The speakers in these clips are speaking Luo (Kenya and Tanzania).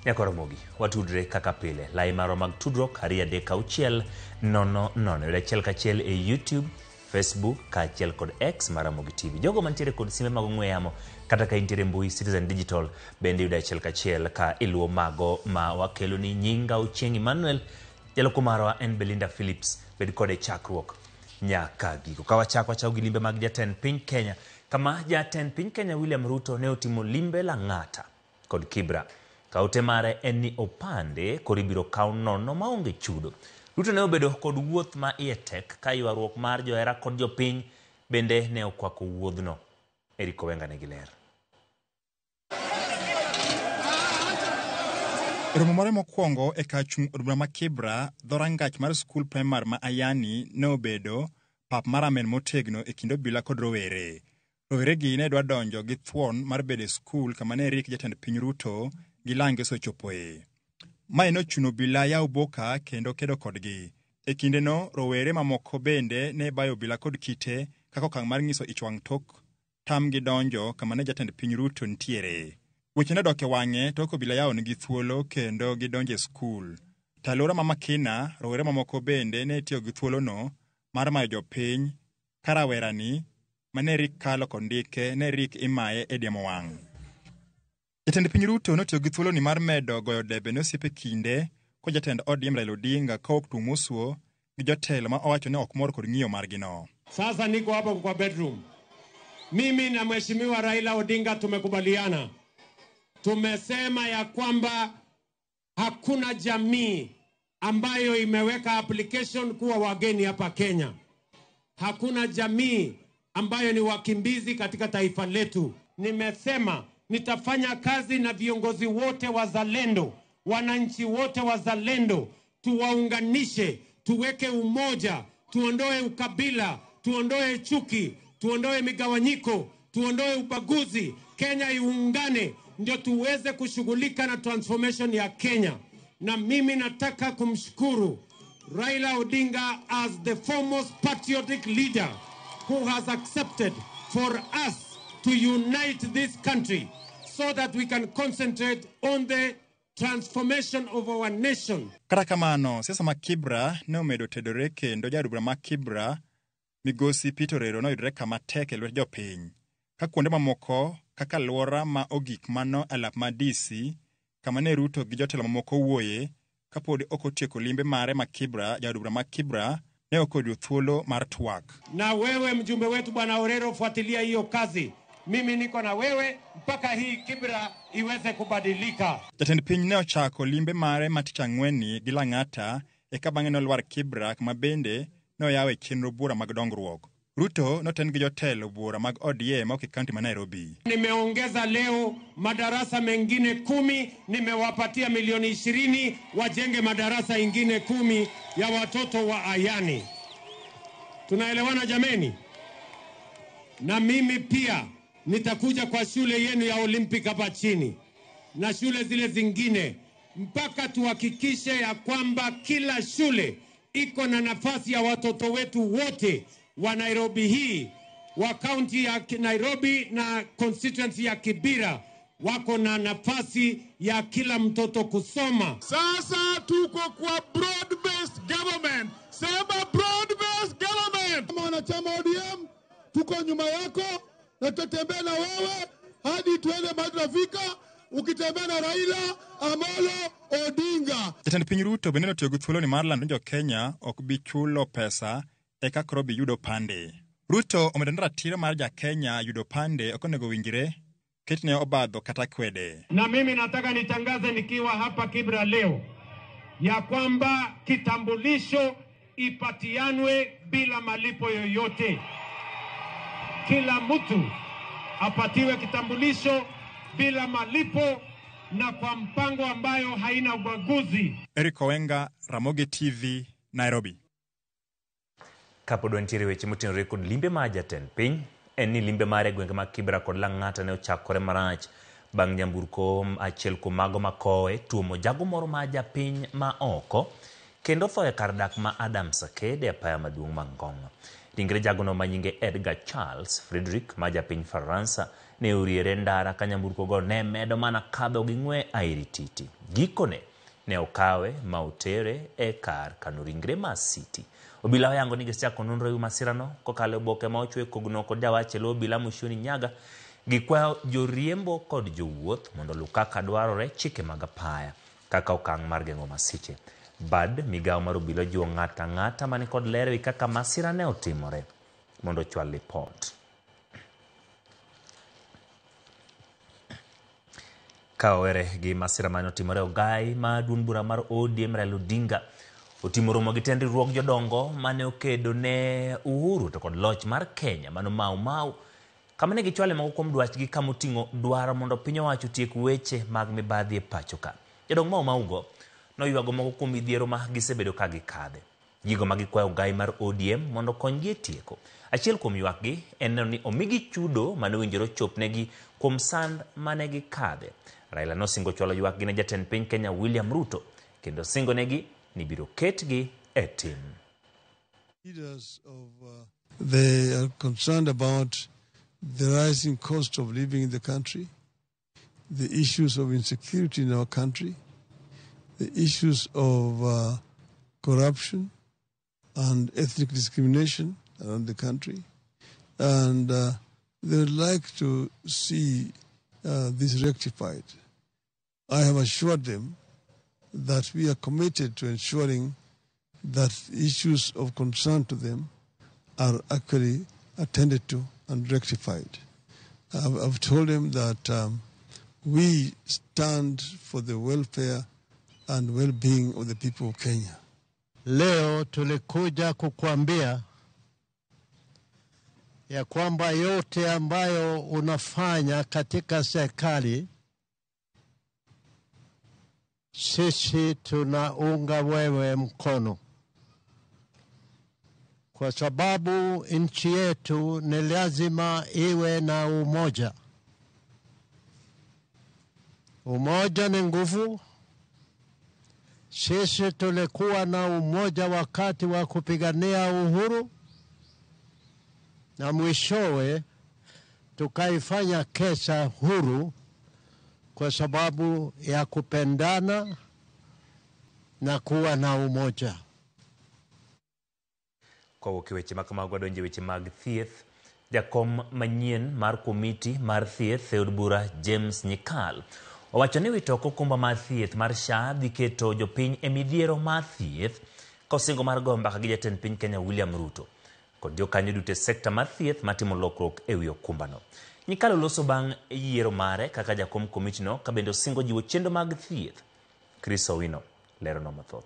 Nyakwa Ramogi, watudre kaka pile. Lai marwa mag tudruok 236 0 0. Yud achiel kachiel e YouTube, Facebook kaachiel kod X mar Ramogi TV. Jogo mantiere kod simbe mag ong'we yamo kata ka intiere mbui Citizen Digital bende yudo achiel kachiel ka iluwo mago ma wakelo ni nyinga Ochieng' Emmanuel. Jaloko marwa en Belinda Phillips. Bed kode chakruok nyaka giko. Ka wachako wachako gi limbe mag jatend piny Kenya, kama jatend piny Kenya William Ruto ne otimo limbe Lang'ata kod Kibra. Ka ote mare en ni opande koro ibiro kaw nono maonge chudo. Ruto ne obedo kod wuoth ma iye tek ka ywaruok mar johera kod jopiny bende ne okwako wuodhno. Eric Owenga nigi ler. E romo mare mokwongo e kar chung' od bura ma Kibra, dho rangach mar skul primar ma Ayani ne obedo pap mar amen motegno e kind obila kod rowere. Roweregi ne dwa donjo gi thuon mar bedo e skul kama ne rik jatend piny Ruto gi lange osechopoe. Mae nochuno obila yawo boka kendo kedo kodgi. E kindeno, rowere mamoko bende ne bayo obila kod kite kaka okang' mar nyiso ich wang' tok tamgi donjo kama ne jatend piny Ruto nitiere. Weche nodok e wang'e tok obila yawonegi thuolo kendo gidonjo e skul. To alwora ma Makina, rowere mamoko bende ne tiyo gi thuolono mar mayo jopiny ka rawerani mane rik kalo kod ndike ne rik imaye e diemo wang'. Jatend piny Ruto notiyo gi thuoloni mar medo goyo debe ne osiepe kinde ko jatend ODM Raila Odinga kowuok tung' mosuo gi jotelo ma owacho ni ok mor kod ng'iyo margino. Sasa niko hapo kwa bedroom. Mimi na Mheshimiwa Raila Odinga tumekubaliana. Tumesema ya kwamba hakuna jamii ambayo imeweka application kuwa wageni hapa Kenya. Hakuna jamii ambayo ni wakimbizi katika taifa letu. Nimesema nitafanya kazi na viongozi wote wazalendo, wananchi wote wazalendo, tuwaunganishe, tuweke umoja, tuondoe ukabila, tuondoe chuki, tuondoe migawanyiko, tuondoe ubaguzi. Kenya iungane ndio tuweze kushughulika na transformation ya Kenya. Na mimi nataka kumshukuru Raila Odinga as the foremost patriotic leader who has accepted for us to unite this country so that we can concentrate on the transformation of our nation. Kata kamano, siasa ma Kibra ne omedo tedore kendo jaod bura ma Kibra Migosi Peter Orero noyudore kama tek e lwet jopiny. Ka kuonde mamoko kaka alwora ma ogik mano e alap ma DC kama ne Ruto gi jotelo mamoko wuoye kapod ok otieko limbe mare ma Kibra, jaod bura ma Kibra ne ok oyudo thuolo mar twak. Na wewe mjumbe wetu Bwana Orero, fuatilia hiyo kazi. Mimi niko na wewe mpaka hii Kibra iweze kubadilika. Jatend piny ne ochako limbe mare ma tich ang'wenni gi Lang'ata eka bang'e nolwar Kibra kama bende ne oyawe chenro bura mag dongruok. Ruto noten gi jotelo buora mag ODM mawuok e kaunti ma Nairobi. Nimeongeza leo madarasa mengine 10, nimewapatia milioni 20 wajenge madarasa ingine 10 ya watoto wa Ayani. Tunaelewana jameni? Na mimi pia nitakuja kwa shule yenu ya Olympic hapa chini na shule zile zingine mpaka tuhakikishe ya kwamba kila shule iko na nafasi ya watoto wetu wote wa Nairobi hii, wa kaunti ya Nairobi na constituency ya Kibera wako na nafasi ya kila mtoto kusoma. Sasa tuko kwa broad-based government. Sema broad-based government. Kama wanachama ODM tuko nyuma yako na tutatembea na wewe hadi tuende mahali tunafika, ukitembea na Raila Amolo Odinga. Jatend piny Ruto bende notiyo gi thuoloni mar lando ni jo-Kenya ok bi chulo pesa eka koro bi yudo opande. Ruto omedo ni ratiro mar ja-Kenya yudo opande ok onego winjre ketne obadho kata kwede. Na mimi nataka nitangaze nikiwa hapa Kibra leo ya kwamba kitambulisho ipatianwe bila malipo yoyote. Kila mtu apatiwe kitambulisho bila malipo na kwa mpango ambayo haina ubaguzi. Eric Owenga, Ramogi TV, Nairobi. Kapod wantiere weche motenore kod limbe mar jatend piny, en ni limbe mare e gwenge mag Kibra kod Lang'ata ne ochakore marach bang' nyamburko achiel kuom mago makowe tuomo jago moro ma japiny ma oko kendo tho e kar dak ma Adams Arcade e apaya maduong' ma Ngong'. Ringre jagono ma nyinge Edgar Charles Frederick ma japiny Faransa Ne oriere ndara ka nyamburkogo ne medo mana kadho gi ng'we airititi. Gikone ne okawe ma otere e kar kano ringre ma City. Obila oyango ni gisechako nonro ewi masirano kokalo e oboke ma ochwe kogno kod jawach e lo obila Mushoni Nyaga. Gikwayo joriembo kod jowuoth mondo oluw kaka dwarore chike mag apaya kaka okang' mar geng'o masiche. Bad migawo mar obila ojiwo ng'ato ang'ata mani kod ler ewi kaka masira ne otimore mondo ochwal lipot. Ka owere gi masira mane otimore ogai ma duond bura mar ODM Raila Odinga otimo romo gi tend riwruog jodongo mane okedo ne Uhuru to kod loch mar Kenya mano Mau Mau kama ne gichwale moko kuom dwachgi kama oting'o dwaro mondo piny owacho otiek weche mag mibadhi e pacho ka. Jodong Mau Mau go noywago moko kuom midhiero ma gisebedo ka gikadhe. Gigo ma gikwayo ogai mar ODM mondo okonygi e tieko. Achiel kuom ywakgi en neno ni omigi chudo mane owinjore ochopnegi kuom sand mane gikadhe. Raila nosingo chwalo ywakgi ne jatend piny Kenya William Ruto kendo singonegi ni biro ketgi e tim. Leaders of they are concerned about the rising cost of living in the country, the issues of insecurity in our country, the issues of corruption and ethnic discrimination around the country. And they would like to see this rectified. I have assured them that we are committed to ensuring that issues of concern to them are actually attended to and rectified. I've told them that we stand for the welfare and well-being of the people of Kenya. Leo tulikuja kukuambia ya kwamba yote ambayo unafanya katika serikali, sisi tunaunga wewe mkono, kwa sababu nchi yetu ni lazima iwe na umoja. Umoja ni nguvu. Sisi tulikuwa na umoja wakati wa kupigania uhuru, na mwishowe tukaifanya Kenya huru kwa sababu ya kupendana na kuwa na umoja. Kowuok e weche ma kamago wadonjo e weche mag thieth. Jakom manyien mar komiti mar thieth e od bura James Nyikal owacho ni wito oko okumba mar thieth mar SHA dhi keto jopiny e midhiero mar thieth kosingo mar goyo mbaka gi jatend piny Kenya William Ruto kod jokanyo duto e sekta mar thieth matimo lokruok e wi okumbano. Nyikal oloso bang' yiero mare kaka jakom komitino ka bende osingo jiwo chenro mag thieth. Chris Owino lerono mathoth.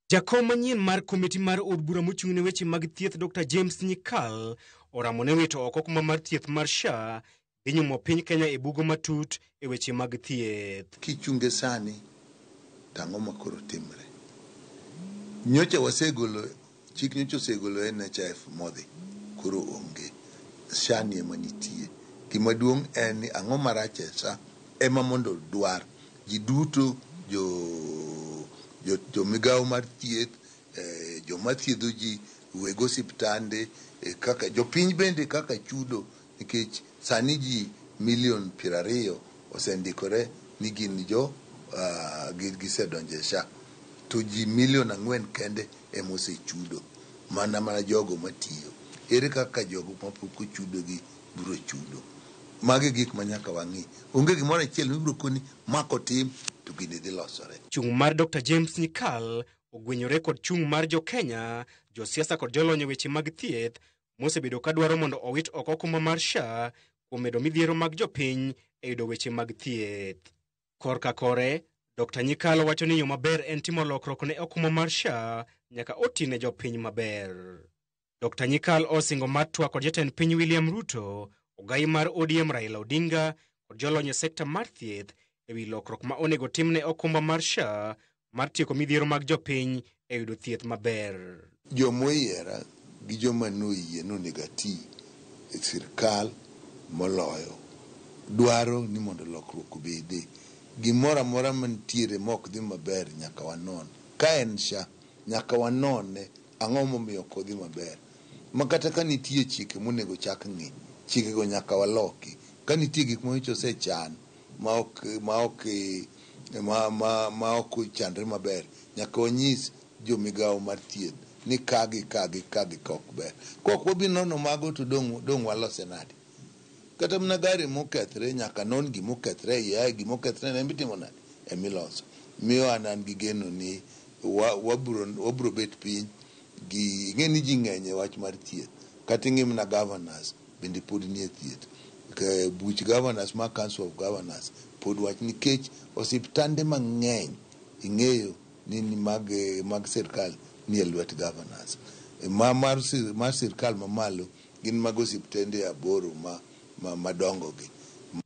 Jakom manyien mar komiti mar od bura mochung' ne weche mag thieth Dr. James Nyikal oramo ne wito oko okumba mar thieth mar SHA dhi nyumo piny Kenya e bugo matut e weche mag thieth. Kichunge sani to ang'o ma koro timre? Nyocha wasegolo chik, nyocha osegolo NHIF modhi, koro onge. SHA ni ema nitie. Gima duong' en ni ang'o marach e SHA ema mondo dwar ji duto, jo migawo mar thieth, joma thiedho ji, weg osiptande, kaka jopiny bende kaka chudo, nikech sani ji milion 20 osendikore ni gin jo gisedonjo e SHA, to ji milion 4 kende ema osechudo, mana jogo matiyo. Ere kaka jogo mapok ochudo gi biro chudo? Magi gik ma nyaka wang'i. Onge gimoro achiel mibiro koni ma kotim to gini dhi losore. Chung' mar Dr. James Nyikal ogwenyore kod chung' mar jo Kenya, josiasa kod jolony e weche mag thieth mosebedo ka dwaro mondo owit oko okumba mar SHA kuom medo midhiero mag jopiny e yudo weche mag thieth. Korka kore, Dr. Nyikal wacho ni yo maber en timo lokruok ne okumba mar SHA nyaka oti ne jopiny maber. Dr. Nyikal osingo mar twak kod jatend piny William Ruto, ogai mar ODM Raila Odinga kod jolony e sekta mar thieth ewi lokruok ma onego tim ne okumba mar SHA mar tieko midhiero mag jopiny e yudo thieth maber. Jomoyiera gi joma noyie nonego ati e sirkal moloyo dwaro ni mondo lokruok obede. Gimoro amora mantiere mok dhi maber nyaka wanon. Ka en SHA, nyaka wanone ang'o momiyo ok odhi maber. Ma kata ka nitie chike monego chak ng'i, chikego nyaka waloki. Ka nitie gik manyocha osechan ma ok ochanre maber, nyaka wanyis jomigawo mar thieth ni ka gi ka gi ka gi ka ok ber. Kok wabi nono mago to dong' walose nade? Kata mana gari mokethre nyaka non gimokethre e iye ae gimokethre no emitimo nade? Emiloso. Miyo an gi geno ni wabro bet piny gi ing'e ni ji ng'eny e wach mar thieth. Kata ing'i mana governors bende pod nie thieth. Buch governors ma Council of Governors pod wach nikech osiptande mang'eny ing'eyo ni mag sirkal nie lwet governors. Ma mar sirkal mamalo gin mag osiptende 8 ma madongo gi.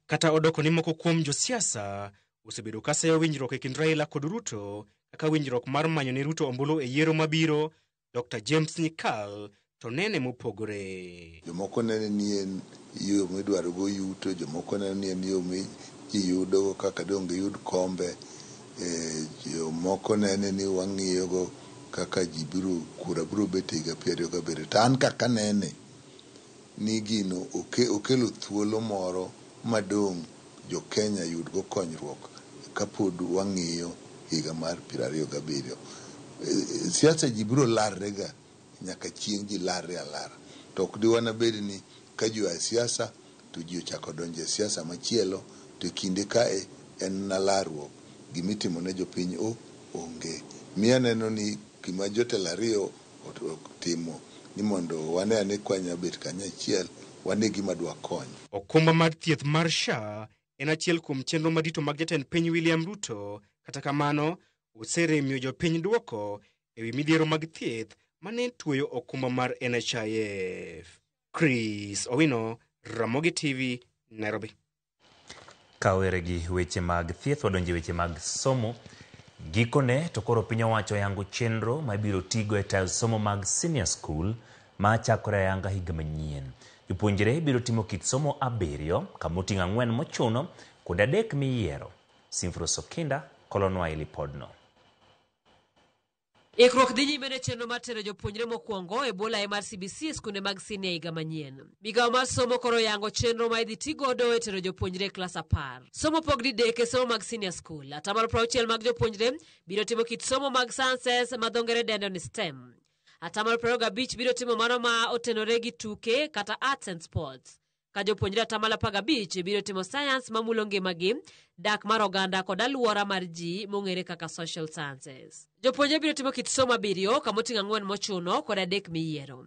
Kata odoko ni moko kuom josiasa osebedo ka seyo winjruok e kind Raila kod Ruto kaka winjruok mar manyo ne Ruto ombulu e yiero mabiro, Dr. James Nyikal to nene mopogore. Jomoko neno ni en yo midwaro go yuto, jomoko neno ni en yo mi ji yudo kaka dong' giyud kombe, jomoko nene ni wang'iyo go kaka ji biro kura biro bet e higa 27. To an kaka anene ni gino okelo thuolo moro madong' jo Kenya yud go konyruok kapod wang'iyo higa mar 27. Siasa ji biro larre ga nyaka chieng' ji larre alara. To ok diwana bed ni ka ji oa e siasa to ji ochako donjo e siasa machielo to e kinde kae en na larruok gimitimo ne jopiny o onge. Miyo aneno ni gima jotelo ariyo timo ni mondo wane ane kwanya bet kanyachiel wane gima dwa konyo. Okumba mar thieth mar SHA en achiel kuom chenro madito mag jatend piny William Ruto. Kata kamano, oseremiyo jopiny duoko ewi midhiero mag thieth mane tuoyo okumba mar NHIF. Chris Owino, Ramogi TV, Nairobi. Kawere gi weche mag thieth, wadonjo e weche mag somo. Gikone to koro piny owacho oyango chenro ma ibiro tigo e tayo somo mag senior school ma chakore ayanga higa manyien. Jopuonjre biro timo kit somo 7 kamoting'o 4 mochuno kod 3 miyiero. Simfros Okinda kolonwa e lipodno. Ikruok dhi nyime ne chenro mar tero jopuonjre mokwongo e bwo lai mar CBC e skunde mag senior higa manyien. Migawo mar somo koro yango chenro ma idhi ti godo e tero jopuonjre e klas 10. Somo pog didek e somo mag senior school. 60% mag jopuonjre biro timo kit somo mag sciences ma dho ngere dendo ni STEM. 25% biro timo mano ma otenore gi tuke kata arts and sports. Ka jopuonjre 15% biro timo science mamulo ngimagi, dak mar oganda kod alwora mar ji mong'ere kaka social sciences. Jopuonjre biro timo kit somo 7 kamoting'o 4 mochuno kod 3 miyiero.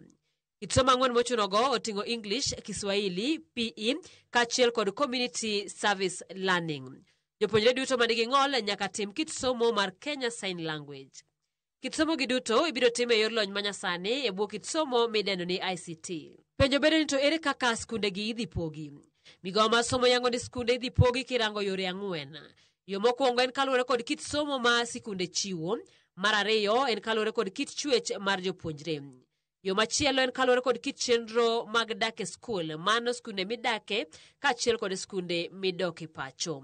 Kit somo 4 mochuno go oting'o English, Kiswahili, PE kaachiel kod Community Service Learning. Jopuonjre duto manigi ng'ol nyaka tim kit somo mar Kenya Sign Language. Kit somo gi duto ibiro tim e yor lony manyasani e bwo kit somo midendo ni ICT. Penjo bedo ni to ere kaka skunde gi idhi pogi? Migawo mar somo yango ni skunde idhi pogi kirango yore 4. Yo mokwongo en kaluwore kod kit somo ma sikunde chiwo. Mar ariyo en kaluwore kod kit chwech mar jopuonjre. Yo machielo en kaluwore kod kit chenro mag dak e skul, mano skunde midake kaachiel kod skunde midoke pacho.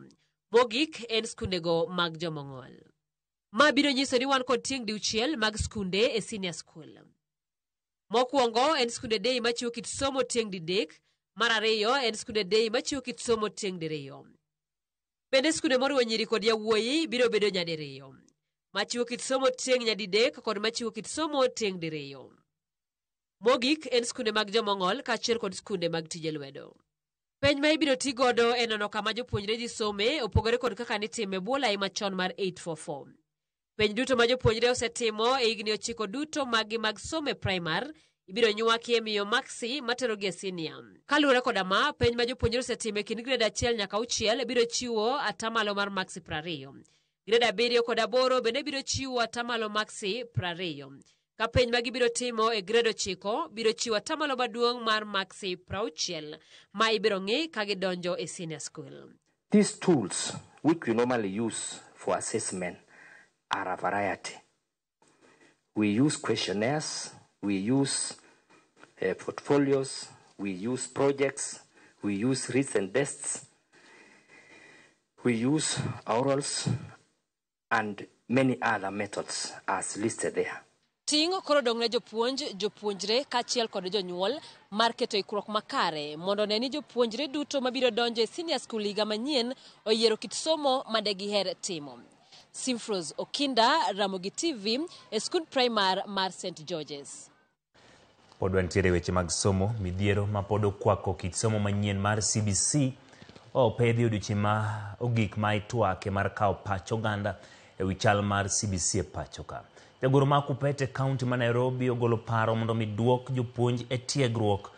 Mogik en skundego mag jomong'ol. Ma biro nyiso ni wan kod tieng' diuchiel mag skunde e senior school. Mokwongo en skunde day machiwo kit somo tieng' didek, mar ariyo en skunde day machiwo kit somo tieng' diriyo. Bende skunde moriwo nyiri kod yawuoyi biro bedo nyadiriyo. Machiwo kit somo tieng' nyadidek kod machiwo kit somo tieng' diriyo. Mogik en skunde mag jomong'ol kaachiel kod skunde mag tije lwedo. Penj ma ibiro ti godo e nono kama jopuonjre dhi some opogore kod kaka nitime e bwo lai machon mar 844. Penj duto ma jopuonjre osetimo e higni 9 duto maggi mag somo e primar ibiro nywaki e miyo maksi materogi e senior. Kaluwore koda ma, penj ma jopuonjre osetimo e kind grade 1 nyaka 6 biro chiwo atamalo mar maksi 20. Grade 7 kod 8 bende biro chiwo atamalo maksi 20. Ka penj ma gibiro timo e grade 9 biro chiwo atamalo maduong' mar maksi 60 ma ibiro ng'i ka gidonjo e senior school. These tools, which we normally use for assessment, are a variety. We use questionnaires, we use portfolios, we use projects, we use written tests, we use orals, and many other methods as listed there. Ting' koro odong' ne jopuonj, jopuonjre kaachiel kod jonyuol mar keto ikruok makare mondo one ni jopuonjre duto mabiro donjo e senior school higa manyien oyiero kit somo ma de giher timo. Simfros Okinda, Ramogi TV, e skund primar mar St. George's. Pod wantiere weche mag somo, midhiero ma pod okwako kit somo manyien mar CBC opedhi odiochieng' ma ogik ma itwake mar kawo pach oganda e wi chal mar CBC e pacho ka. Jagoro mar KUPPET e kaunti ma Nairobi ogolo paro mondo mi duok jopuonj e tiegruok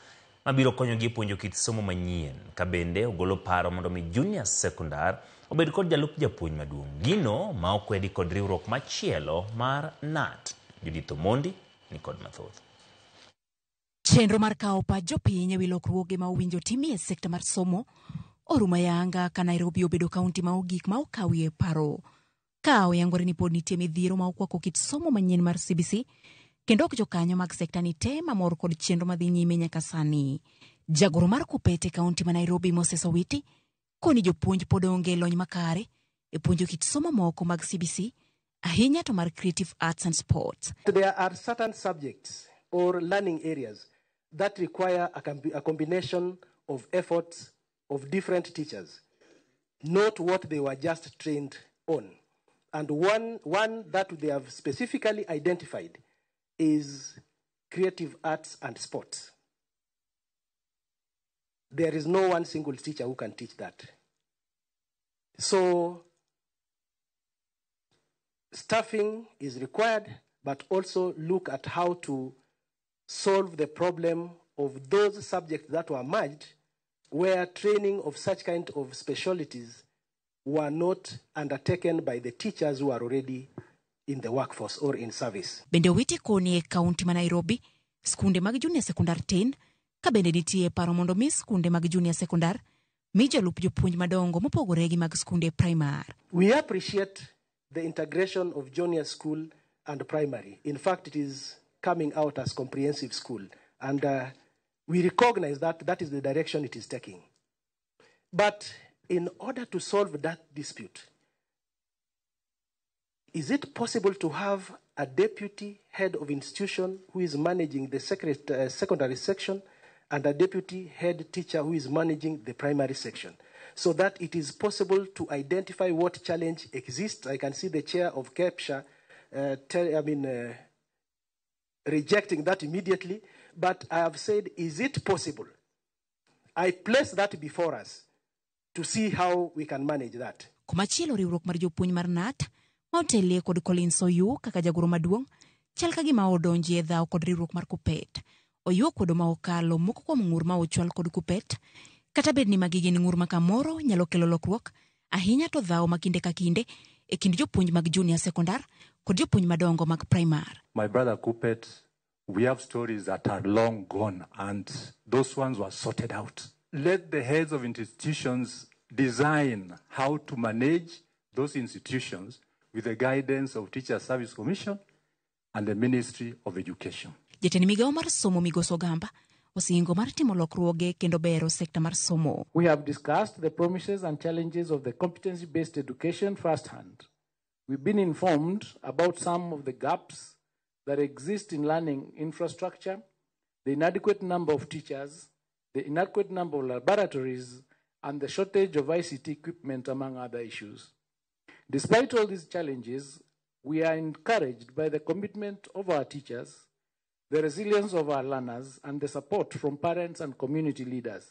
mabiro konyogi e puonjo kit somo manyien. Ka bende ogolo paro mondo mi junior secondar obed kod jalup japuonj maduong'. Gino ma okwedi kod riwruok machielo mar KNUT. Judith Omondi ni kod mathoth. Chenro mar kawo pach jopiny ewi lokruoge ma owinjo timie e sekta mar somo orumo ayanga ka Nairobi obedo kaunti ma ogik ma okawie paro. Ka oyangore ni pod nitie midhiero ma okwako kit somo manyien mar CBC kendo ok jokanyo mag sekta ni te mamor kod chenro madhi nyime nyaka sani. Jagoro mar KUPPET e kaunti ma Nairobi Moses Owiti koni jopuonj pod onge lony makare e puonjo kit somo moko mag CBC ahinya to mar Creative Arts and Sports. There are certain subjects or learning areas that require a combination of efforts of different teachers, not what they were just trained on. And one that they have specifically identified is creative arts and sports. There is no one single teacher who can teach that. So staffing is required, but also look at how to solve the problem of those subjects that were merged, where training of such kind of specialties were not undertaken by the teachers who are already in the workforce or in service. Bende Owiti koni e kaunti ma Nairobi, skunde mag junior secondar tin, ka bende nitie paro mondo mi skunde mag junior secondar mi jolup jopuonj madongo mopogore gi mag skunde primar. We appreciate the integration of junior school and primary. In fact, it is coming out as comprehensive school, and we recognize that that is the direction it is taking. But in order to solve that dispute, is it possible to have a deputy head of institution who is managing the secondary section and a deputy head teacher who is managing the primary section, so that it is possible to identify what challenge exists? I can see the chair of KEPSHA rejecting that immediately, but I have said, is it possible? I place that before us to see how we can manage that. Komachielo riwruok mar jopuonj mar KNUT ma otelie kod Collins Oyuu kaka jagoro maduong' chal ka gima odonji e dhawo kod riwruok mar KUPPET. Oyuu okwedo ma okalo moko kuom ng'ur ma ochwal kod KUPPET kata bed ni magi gin ng'ur ma kamoro nyalo kelo lokruok ahinya to dhawo ma kinde ka kinde e kind jopuonj mag junior secondar kod jopuonj madongo mag primar. My brother KUPPET, we have stories that are long gone and those ones were sorted out. Let the heads of institutions design how to manage those institutions with the guidance of Teacher Service Commission and the Ministry of Education. Jatend migawo mar somo Migosi Ogamba osingo mar timo lokruoge kendo bero sekta mar somo. We have discussed the promises and challenges of the competency-based education firsthand. We've been informed about some of the gaps that exist in learning infrastructure, the inadequate number of teachers, the inadequate number of laboratories, and the shortage of ICT equipment, among other issues. Despite all these challenges, we are encouraged by the commitment of our teachers, the resilience of our learners, and the support from parents and community leaders.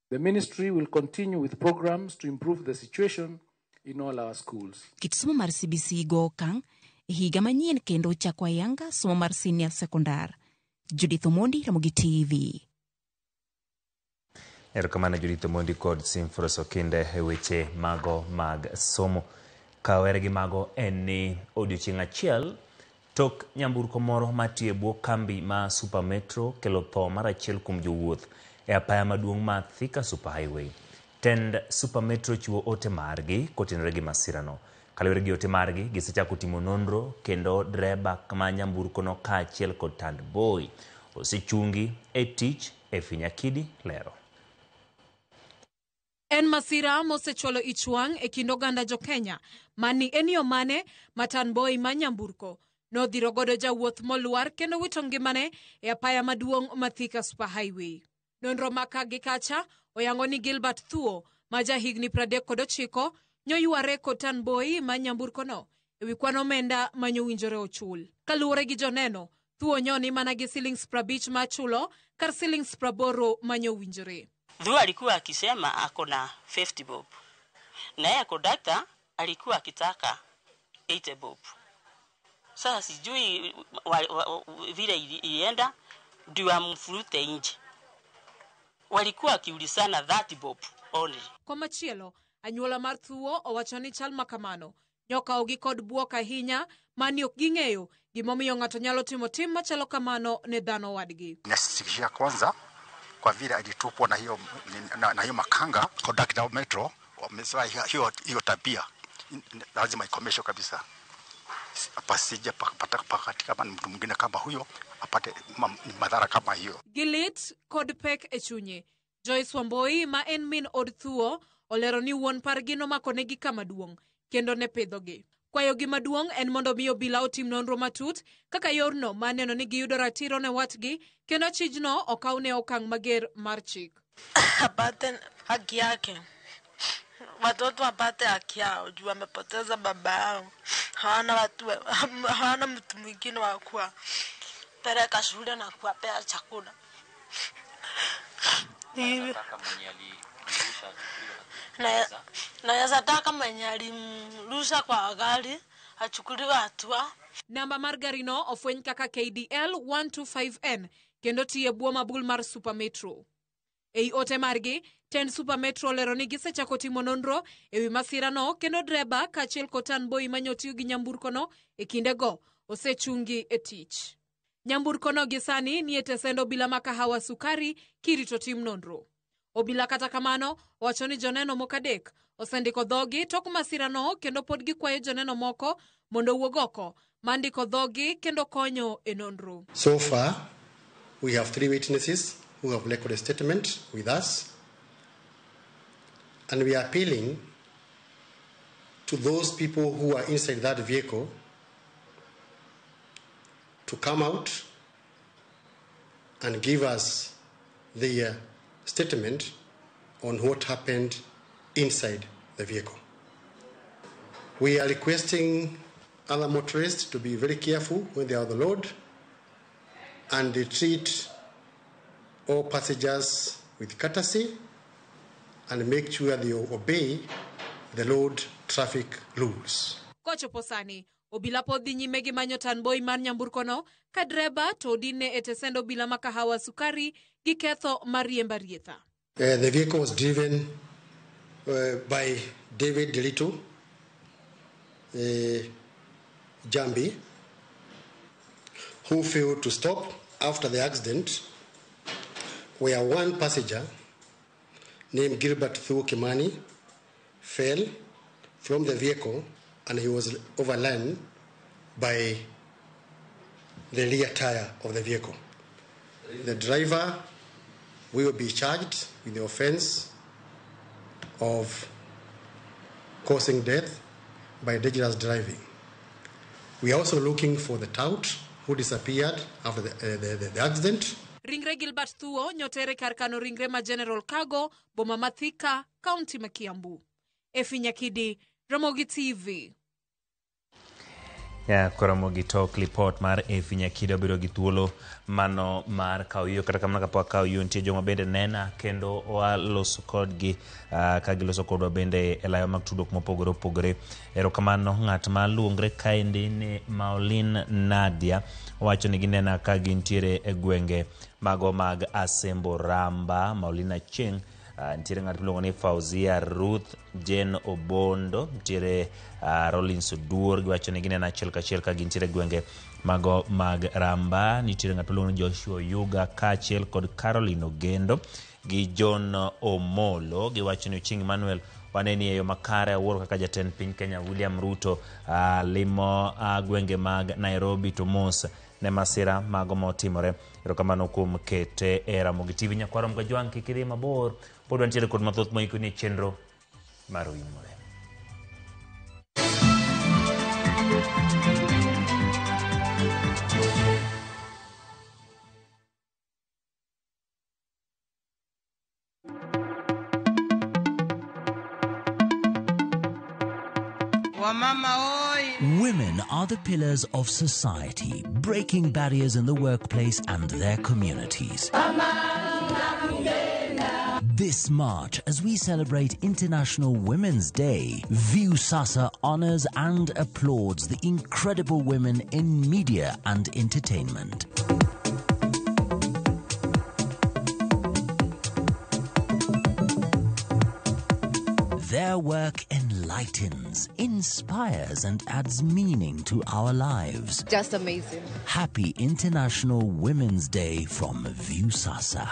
The ministry will continue with programs to improve the situation in all our schools. Kit somo mar CBC go okang' e higa manyien kendo chako ayanga somo mar senior secondar. Judith Omondi, Ramogi TV. Erokamano Judith Omondi kod Simfros Okinde e weche mago mag somo. Ka were gi mago en ni odiochieng' achiel tok nyamburko moro matiyo e bwo kambi ma Super Metro kelo tho mar achiel kuom jowuoth e apaya maduong' ma Thika Super Highway. Tend Super Metro chiwo ote margi kotenore gi masirano. Kaluwore gi ote margi, gisechako timo nonro kendo dereba ma nyamburkono kaachiel kod tandboi osechungi e tich. Efi Nyakidi lero. En masira mosechwalo ich wang' e kind oganda jo Kenya mani en yo mane ma tandboi ma nyamburko nodhiro godo jawuoth molwar kendo wito ngimane e apaya maduong' ma Thika Super Highway. Nonro ma ka gi kacha oyango ni Gilbert Thuo ma jahigni 39 nyoyware kod tanboi ma nyamburkono ewi kwan omenda manyowinjore ochul. Kaluwore gi joneno, Thuo nyoni mana gi silings 50 ma chulo kar silings 80 manyowinjore. Thuo alikuwa akisema ako na 50 bob, na yeye kondakta alikuwa akitaka 80 bob. Sasa sijui vile ilienda ndio amfurute nje. Walikuwa wakiulizana 30 bob only. Komachielo, anyuola mar Thuo owacho ni chal makamano nyokawogi kod buok ahinya mani ok ging'eyo gimomiyo ng'ato nyalo timo tim machalo kamano ne dhano wadgi. Inasikitisha kwanza kwa vile alitupwa na hiyo na hiyo makanga kondakta metro wamesema hiyo tabia lazima ikomeshwe kabisa, pasije pakatika mtu mwingine kama huyo apate madhara kama hiyo. Gilit kod pek e chunye. Joyce Wamboi ma en min od Thuo olero ni wuon pargi nomakonegi kama duong' kendo ne pidhogi. Kwayogi maduong' en mondo mi obila otim nonro matut kaka yorno ma neno ni giyudo ratiro ne watgi kendo chijno okawne okang' mager mar chik. Apate haki yake, watoto wapate haki yao juu wamepoteza baba yao, hawana watu, hawana mtu mwingine wa kuwapeleka shule na kuwapea chakula. Naweza taka mwenye alimrusha kwa gari achukuliwe hatua. Namba mar garino ofweny kaka KDL 125N kendo tiye bwo mabul mar Super Metro. Ei ote margi, tend Super Metro olero ni gisechako timo nonro ewi masirano kendo dreba kaachiel kod tanboi manyotiyo gi nyamburkono e kindego osechungi e tich. Nyamburkono gi sani nie tesend obila ma Kahawa Sukari kirito tim nonro. Obila kata kamano owacho ni joneno moko adek osendiko dhogi tok masirano kendo pod gikwayo joneno moko mondo owuog oko mandiko dhogi kendo konyo e nonro. So far, we have 3 witnesses who have recorded a statement with us, and we are appealing to those people who are inside that vehicle to come out and give us their statement on what happened inside the vehicle. We are requesting other motorists to be very careful when they are on the road and they treat all passengers with courtesy and make sure they obey the road traffic rules. Kochopo sani, obila pod dhi nyime gi manyo tanboi mar nyamburkono ka dreba to odinne e tesend obila ma Kahawa Sukari gi ketho mar riembo arietha. The vehicle was driven by David Delito Jambi, who failed to stop after the accident, where one passenger named Gilbert Thuo Kimani fell from the vehicle and he was overrun by the rear tire of the vehicle. The driver will be charged with the offense of causing death by dangerous driving. We are also looking for the tout who disappeared after the accident. Ringre Gilbert Thuo nyotere kar kano ringre ma General Cargo, boma ma Thika, kaunti ma Kiambu. Efi Nyakidi, Ramogi TV. Ya Ramogi tok lipot mar Efi Nyakidi obiro gi thuolo mano mar kawo yueyo. Kata kamano kapok akawo yueyo nitie joma bende nena kendo waloso kodgi ka giloso kodwa bende e layo mag tudruok mopogore opogore. Erokamano ng'at ma luongre kaendi ni Maolin Nadia owacho ni ginena ka gintiere e gwenge mago mag Asembo Ramba. Maolin Achieng'. Nitiere ng'at miluongo ni Fauzia Ruth Jane Obondo, nitiere Rollins Oduor, giwacho ni gineno achiel kachiel ka gintiere gwenge mago mag Ramba. Nitiere ng'at miluongo ni Joshua Oyuga kaachiel kod Caroline Ogendo gi John Omolo, giwacho ni Ochieng' Emmanuel waneni e yo makare. Awuoro kaka jatend piny Kenya William Ruto limo gwenge mag Nairobi to mos ne masira mago motimore. Erokamano kuom kete e Ramogi TV. Nyakwaro Mgajwang', kik idhi mabor, pod wantiere kod mathoth moikoni e chenro mar Oimore. Wamama oi! Women are the pillars of society, breaking barriers in the workplace and their communities. This March, as we celebrate International Women's Day, Viusasa honors and applauds the incredible women in media and entertainment. Their work enlightens, inspires, and adds meaning to our lives. Just amazing. Happy International Women's Day from Viusasa.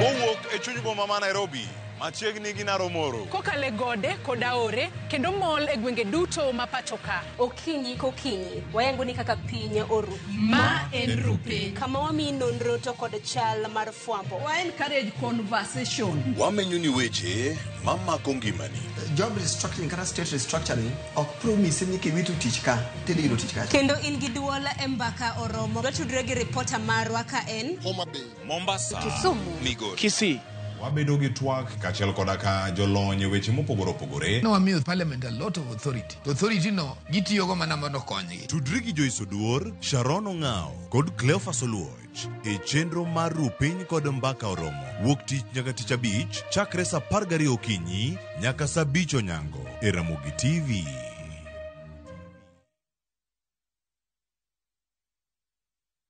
Kowuok e chuny boma ma Nairobi, machiegni gi Naromoro. Kokale gode kod aore kendo mol e gwenge duto ma pacho ka. Okinyi kokinyi wayango ni kaka piny oru. Ma en Rupiny. Kama wamiyi nonro to kod chal mar fwambo. Wa encourage conversation. Wamenyo ni weche mamako ngimani. Job restructuring kata state restructuring ok promise ni kiwito tich ka tidhi yudo tich kacha. Kendo in gi duol e mbaka oromo. Watudre gi ripota marwa ka en Homa Bay, Mombasa, Kisumu, Migori, Kisii. Wabedo gi twak kaachiel koda ka jolony e weche mopogore opogore. Nowamiyo parliament a lot of authority. To authority no gitiyogo mana mondo okonygi. Tudri gi Joyce Oduor, Sharon Ong'ao kod Cleophas Oluoch e chenro mar Rupiny kod Mbaka Oromo wuok tich nyaka tich abich chakre saa 12 okinyi nyaka saa 5 onyango e Ramogi TV.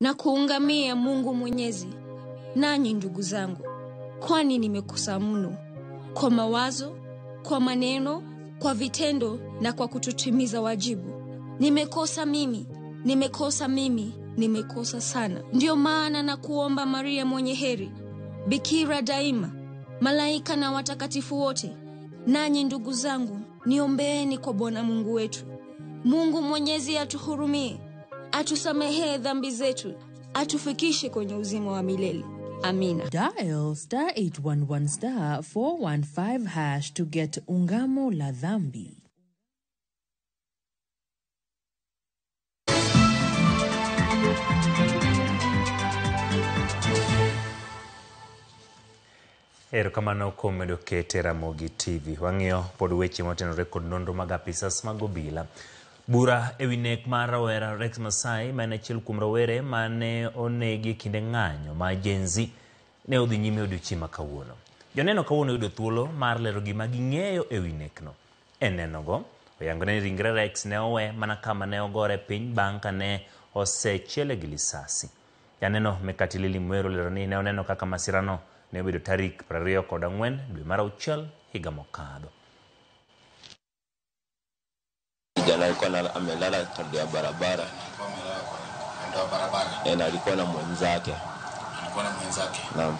Na kuungamia Mungu Mwenyezi, nanyi ndugu zangu, kwani nimekosa mno kwa mawazo, kwa maneno, kwa vitendo na kwa kutotimiza wajibu. Nimekosa mimi, nimekosa mimi, nimekosa sana. Ndiyo maana na kuomba Maria mwenye heri, bikira daima, malaika na watakatifu wote, nanyi ndugu zangu, niombeeni kwa Bwana Mungu wetu. Mungu Mwenyezi atuhurumie, atusamehee dhambi zetu, atufikishe kwenye uzima wa milele. Amina. Dial star 811 star 415 hash to get Ungamo la Dhambi. Erokamano kuom medo kete Ramogi TV. Wang'iyo pod weche motenore kod nonro mag apisas mag obila. Bura ewi nek mar rawera Rex Masai ma en achiel kuom rowere mane onegi e kinde ng'anyo ma Gen Z ne odhi nyime odiochieng' ma kawuono. Joneno kawuono oyudo thuolo mar lero gima ging'eyo ewi nekno. E nenogo, oyangore ni ringre Rex ne owe mana kama ne ogore piny bang' ka ne osechiele gi lisasi. Janeno Mekatilili Mwero lero ni ne oneno kaka masirano ne obedo tarik 24 dwe mar auchiel higa mokadho. Kijana alikuwa amelala kando ya barabara. Na alikuwa na mwenzake. Naam.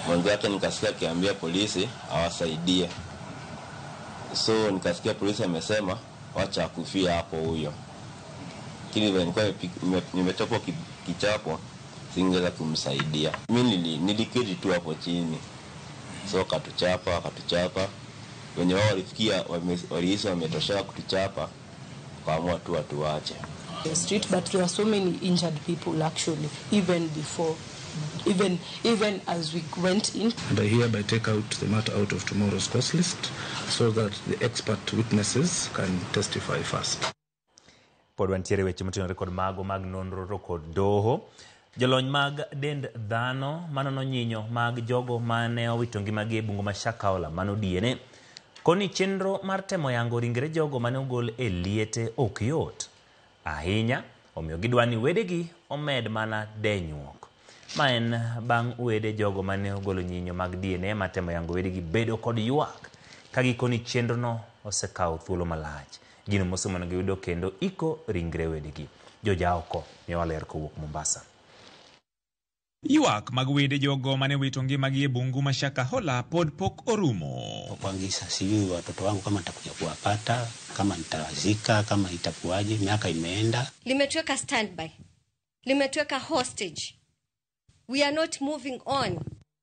Mwenzake nikasikia akiambia polisi awasaidie. So nikasikia polisi amesema wacha akufia hapo huyo. Lakini vile nilikuwa nimechapwa kichapo singeweza kumsaidia. Mimi niliketi tu hapo chini. So akatuchapa. Wenye wao walifikia walihisi wametosheka kutuchapa, wakaamua tu watuache. The street, but there were so many injured people actually, even before, even as we went in. And I hereby take out the matter out of tomorrow's course list so that the expert witnesses can testify first. Pod wantiere weche motenore kod mago mag nonro to kod doho. Jolony mag dend dhano manono nyinyo mag jogo mane owito ngimagi e bungu ma Shakahola mano DNA koni chenro mar temo yango ringre jogo mane ogol e liete ok yot ahinya, omiyo gidwa ni wedegi omed mana denyuok. Ma en bang' wede jogo mane ogolo nyinyo mag DNA matemo yango wedegi bedo kod ywak ka gikoni chenrono osekawo thuolo malach. Gino mosemono giyudo kendo iko ringre wedegi. Jojaoko miyowa ler kowuok Mombasa. Ywak mag wede jogo mane wito ngimagi e bungu ma Shakahola pod pok orumo. Kwangisa sijui watoto wangu kama nitakuja kuwapata, kama nitawazika, kama itakuwaje, miaka imeenda. Limetuweka standby. Limetuweka hostage. We are not moving on.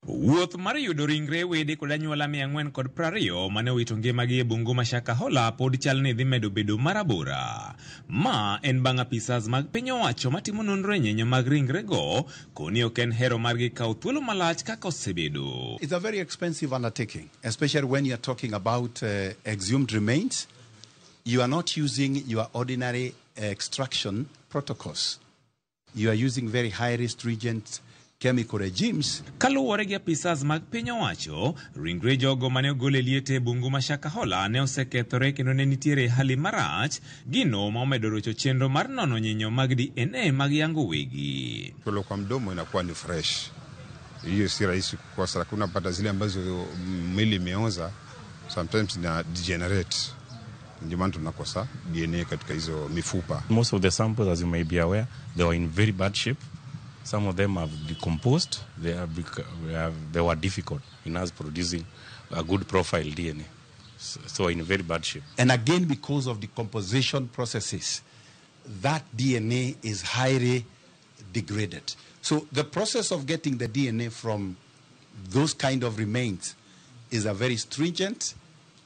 Wuoth mar yudo ringre wede kod anyuola 420 mane owito ngimagi e bungu ma Shakahola pod chal ni dhi medo bedo marabora. Ma en bang' apisas mag piny owacho matimo nonro e nyenyo mag ringrego koni ok en hero margi kawo thuolo malach kaka osebedo. It's a very expensive undertaking, especially when you're talking about exhumed remains. You are not using your ordinary extraction protocols. You are using very highly stringent chemical regimes. Kaluwore gi apisas mag piny owacho, ringre jogo mane ogol e liete e bungu ma Shakahola ne osekethore kendo ne nitiere e hali marach, gino ma omedo rocho chenro mar nono nyinyo mag DNA mag yango wegi. Kolo kwa mdomo inakuwa ni fresh, hiyo si rahisi kukosa, lakini unapata zile ambazo mwili imeoza sometimes ina degenerate, ndio maana tunakosa DNA katika hizo mifupa. Most of the samples, as you may be aware, they were in very bad shape. Some of them have decomposed. They were difficult in us producing a good profile DNA. So in very bad shape. And again, because of decomposition processes, that DNA is highly degraded. So the process of getting the DNA from those kind of remains is a very stringent,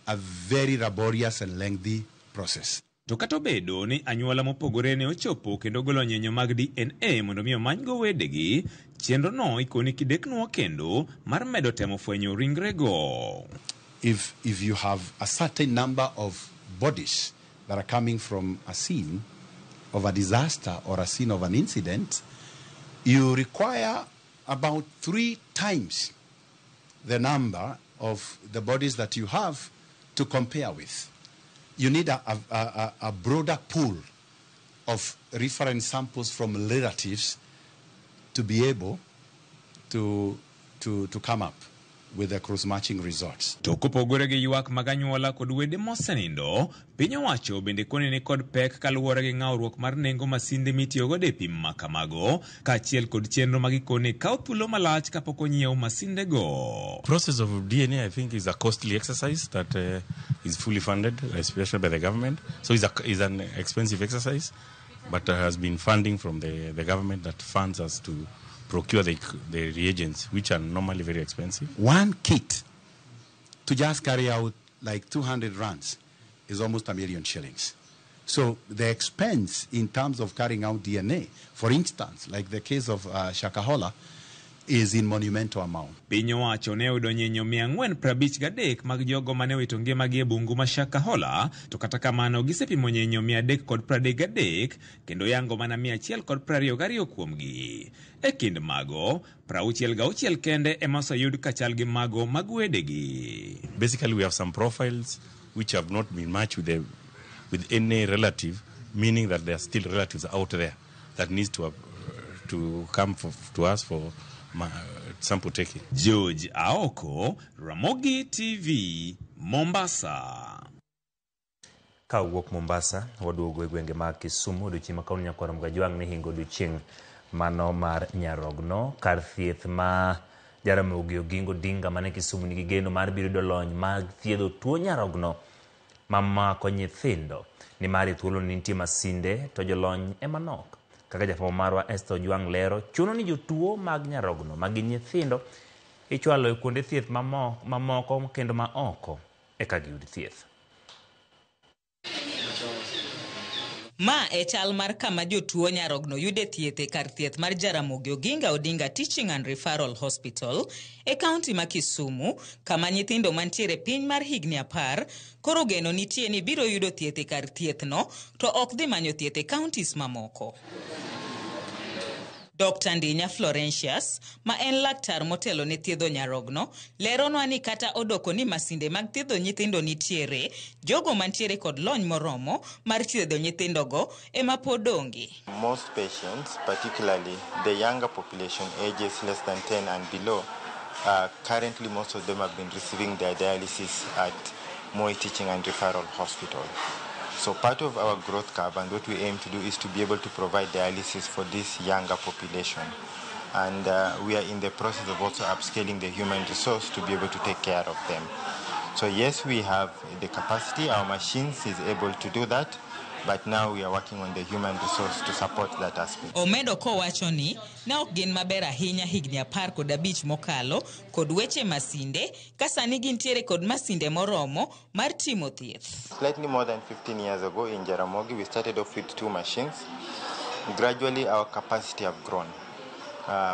a very laborious and lengthy process. To kata obedo ni anyuola mopogore ne ochopo kendo golo nyenyo mag DNA mondo mi omanygo wedegi, chenrono ikoni kideknwa kendo mar medo temo fwenyo ringrego. If you have a certain number of bodies that are coming from a scene of a disaster or a scene of an incident, you require about 3 times the number of the bodies that you have to compare with. You need a broader pool of reference samples from relatives to be able to come up with the cross-matching results. To kopogore gi ywak mag anyuola kod wede mosenindo, piny owacho bende koni ni kod pek kaluwore gi ng'awruok mar nengo masinde mitiyogodo e pim ma kamago, kaachiel kod chenro ma gikone kawo thuolo malach kapok onyiew masindego. Process of DNA, I think, is a costly exercise that is fully funded, especially by the government. So it's an expensive exercise, but there has been funding from the government that funds us to procure the reagents, which are normally very expensive. One kit to just carry out like 200 runs is almost 1 million shillings. So the expense in terms of carrying out DNA, for instance, like the case of Shakahola, is in monumental amount. Piny owacho ne oyudo nyenyo 453 mag jogo mane owito ngimagi e bungu ma Shakahola, to kata kamano gisepimo nyenyo 333 kendo yango mana 122 kuomgi. E kind mago, 66 kende ema oseyud kachal gi mago mag wedegi. Basically, we have some profiles which have not been matched with any relative, meaning that there are still relatives out there that needs to come to us for sample taking. George Aoko, Ramogi TV, Mombasa. Ka wuok Mombasa, waduogo e gwenge mag Kisumu odiochieng' ma kawuono nyakwar Mgajwang' ne hingo odiochieng' mano mar nyarogno. Kar thieth ma Jaramogi Oginga Odinga mane Kisumu nigi geno mar biro yudo lony mag thiedho tuo nyarogno mamako nyithindo, nimar e thuolo ni nitie masinde to jolony ema nok. Kaka jafwambo marwa Esther Ojwang' lero, chuno ni jotuo mag nyarogno ma gin nyithindo ichwalo e kuonde thieth mamoko kendo ma oko eka giyud thieth. Ma e chal mar kama jotuo nyarogno yude thieth e kar thieth mar Jaramogi Oginga Odinga Teaching and Referral Hospital e kaunti ma Kisumu, kama nyithindo mantiere piny mar higni 10 koro geno nitie ni biro yudo thieth e kar thiethno to ok dhi manyo thieth e counties mamoko. Dr. Ndinya Florentius, ma en laktar motelo ne thiedho nyarogno, leronwa ni kata odoko ni masinde mag thiedho nyithindo nitiere, jogo mantiere kod lony moromo mar thiedho nyithindogo ema pod onge. Most patients, particularly the younger population, ages less than 10 and below, currently most of them have been receiving their dialysis at Moi Teaching and Referral Hospital. So part of our growth curve and what we aim to do is to be able to provide dialysis for this younger population. And we are in the process of also upscaling the human resource to be able to take care of them. So yes, we have the capacity, our machines is able to do that, But now we are working on the human resource to support that aspect. Omedo kowacho ni ne ok gin maber ahinya higni 15 mokalo kod weche masinde ka sani gintiere kod masinde moromo mar timo thieth. Slightly more than 15 years ago in Jaramogi, we started off with 2 machines. Gradually, our capacity have grown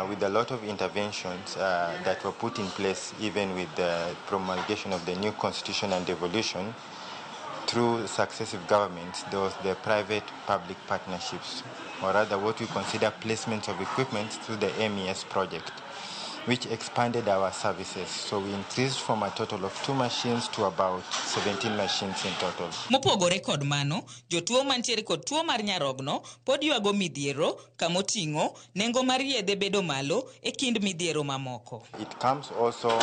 with a lot of interventions that were put in place, even with the promulgation of the new constitution and devolution. Through successive governments, there was the private-public partnerships, or rather what we consider placements of equipment through the MES project, which expanded our services. So we increased from a total of 2 machines to about 17 machines in total. Mopogore kod mano, jotuo mantiere kod tuo mar nyarogno pod ywago midhiero kamoting'o nengo mar yedhe bedo malo e kind midhiero mamoko. It comes also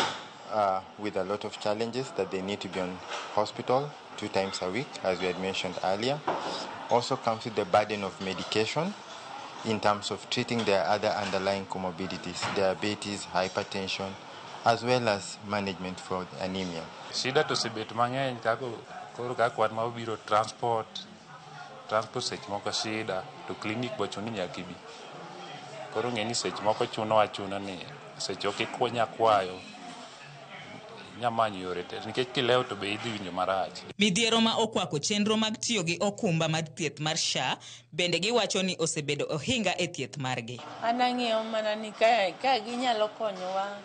with a lot of challenges that they need to be on hospital 2 times a week, as we had mentioned earlier. Also comes with the burden of medication in terms of treating their other underlying comorbidities, diabetes, hypertension, as well as management for anemia. Shida to osebet mang'eny kako koro kaka wan ma obiro transport seche moko shida to clinic bo chuno ni nyaka ibi. Koro ng'e ni seche moko chuno achuna ni seche ok ikunya kwayo nyamanyo yore te nikech kilewo to be idhi winjo marach. Midhiero ma okwako chenro mag tiyo gi okumba mar thieth mar SHA bende giwacho ni osebedo ohinga e thieth margi. An ang'iyo mana ni ka ginyalo konyowa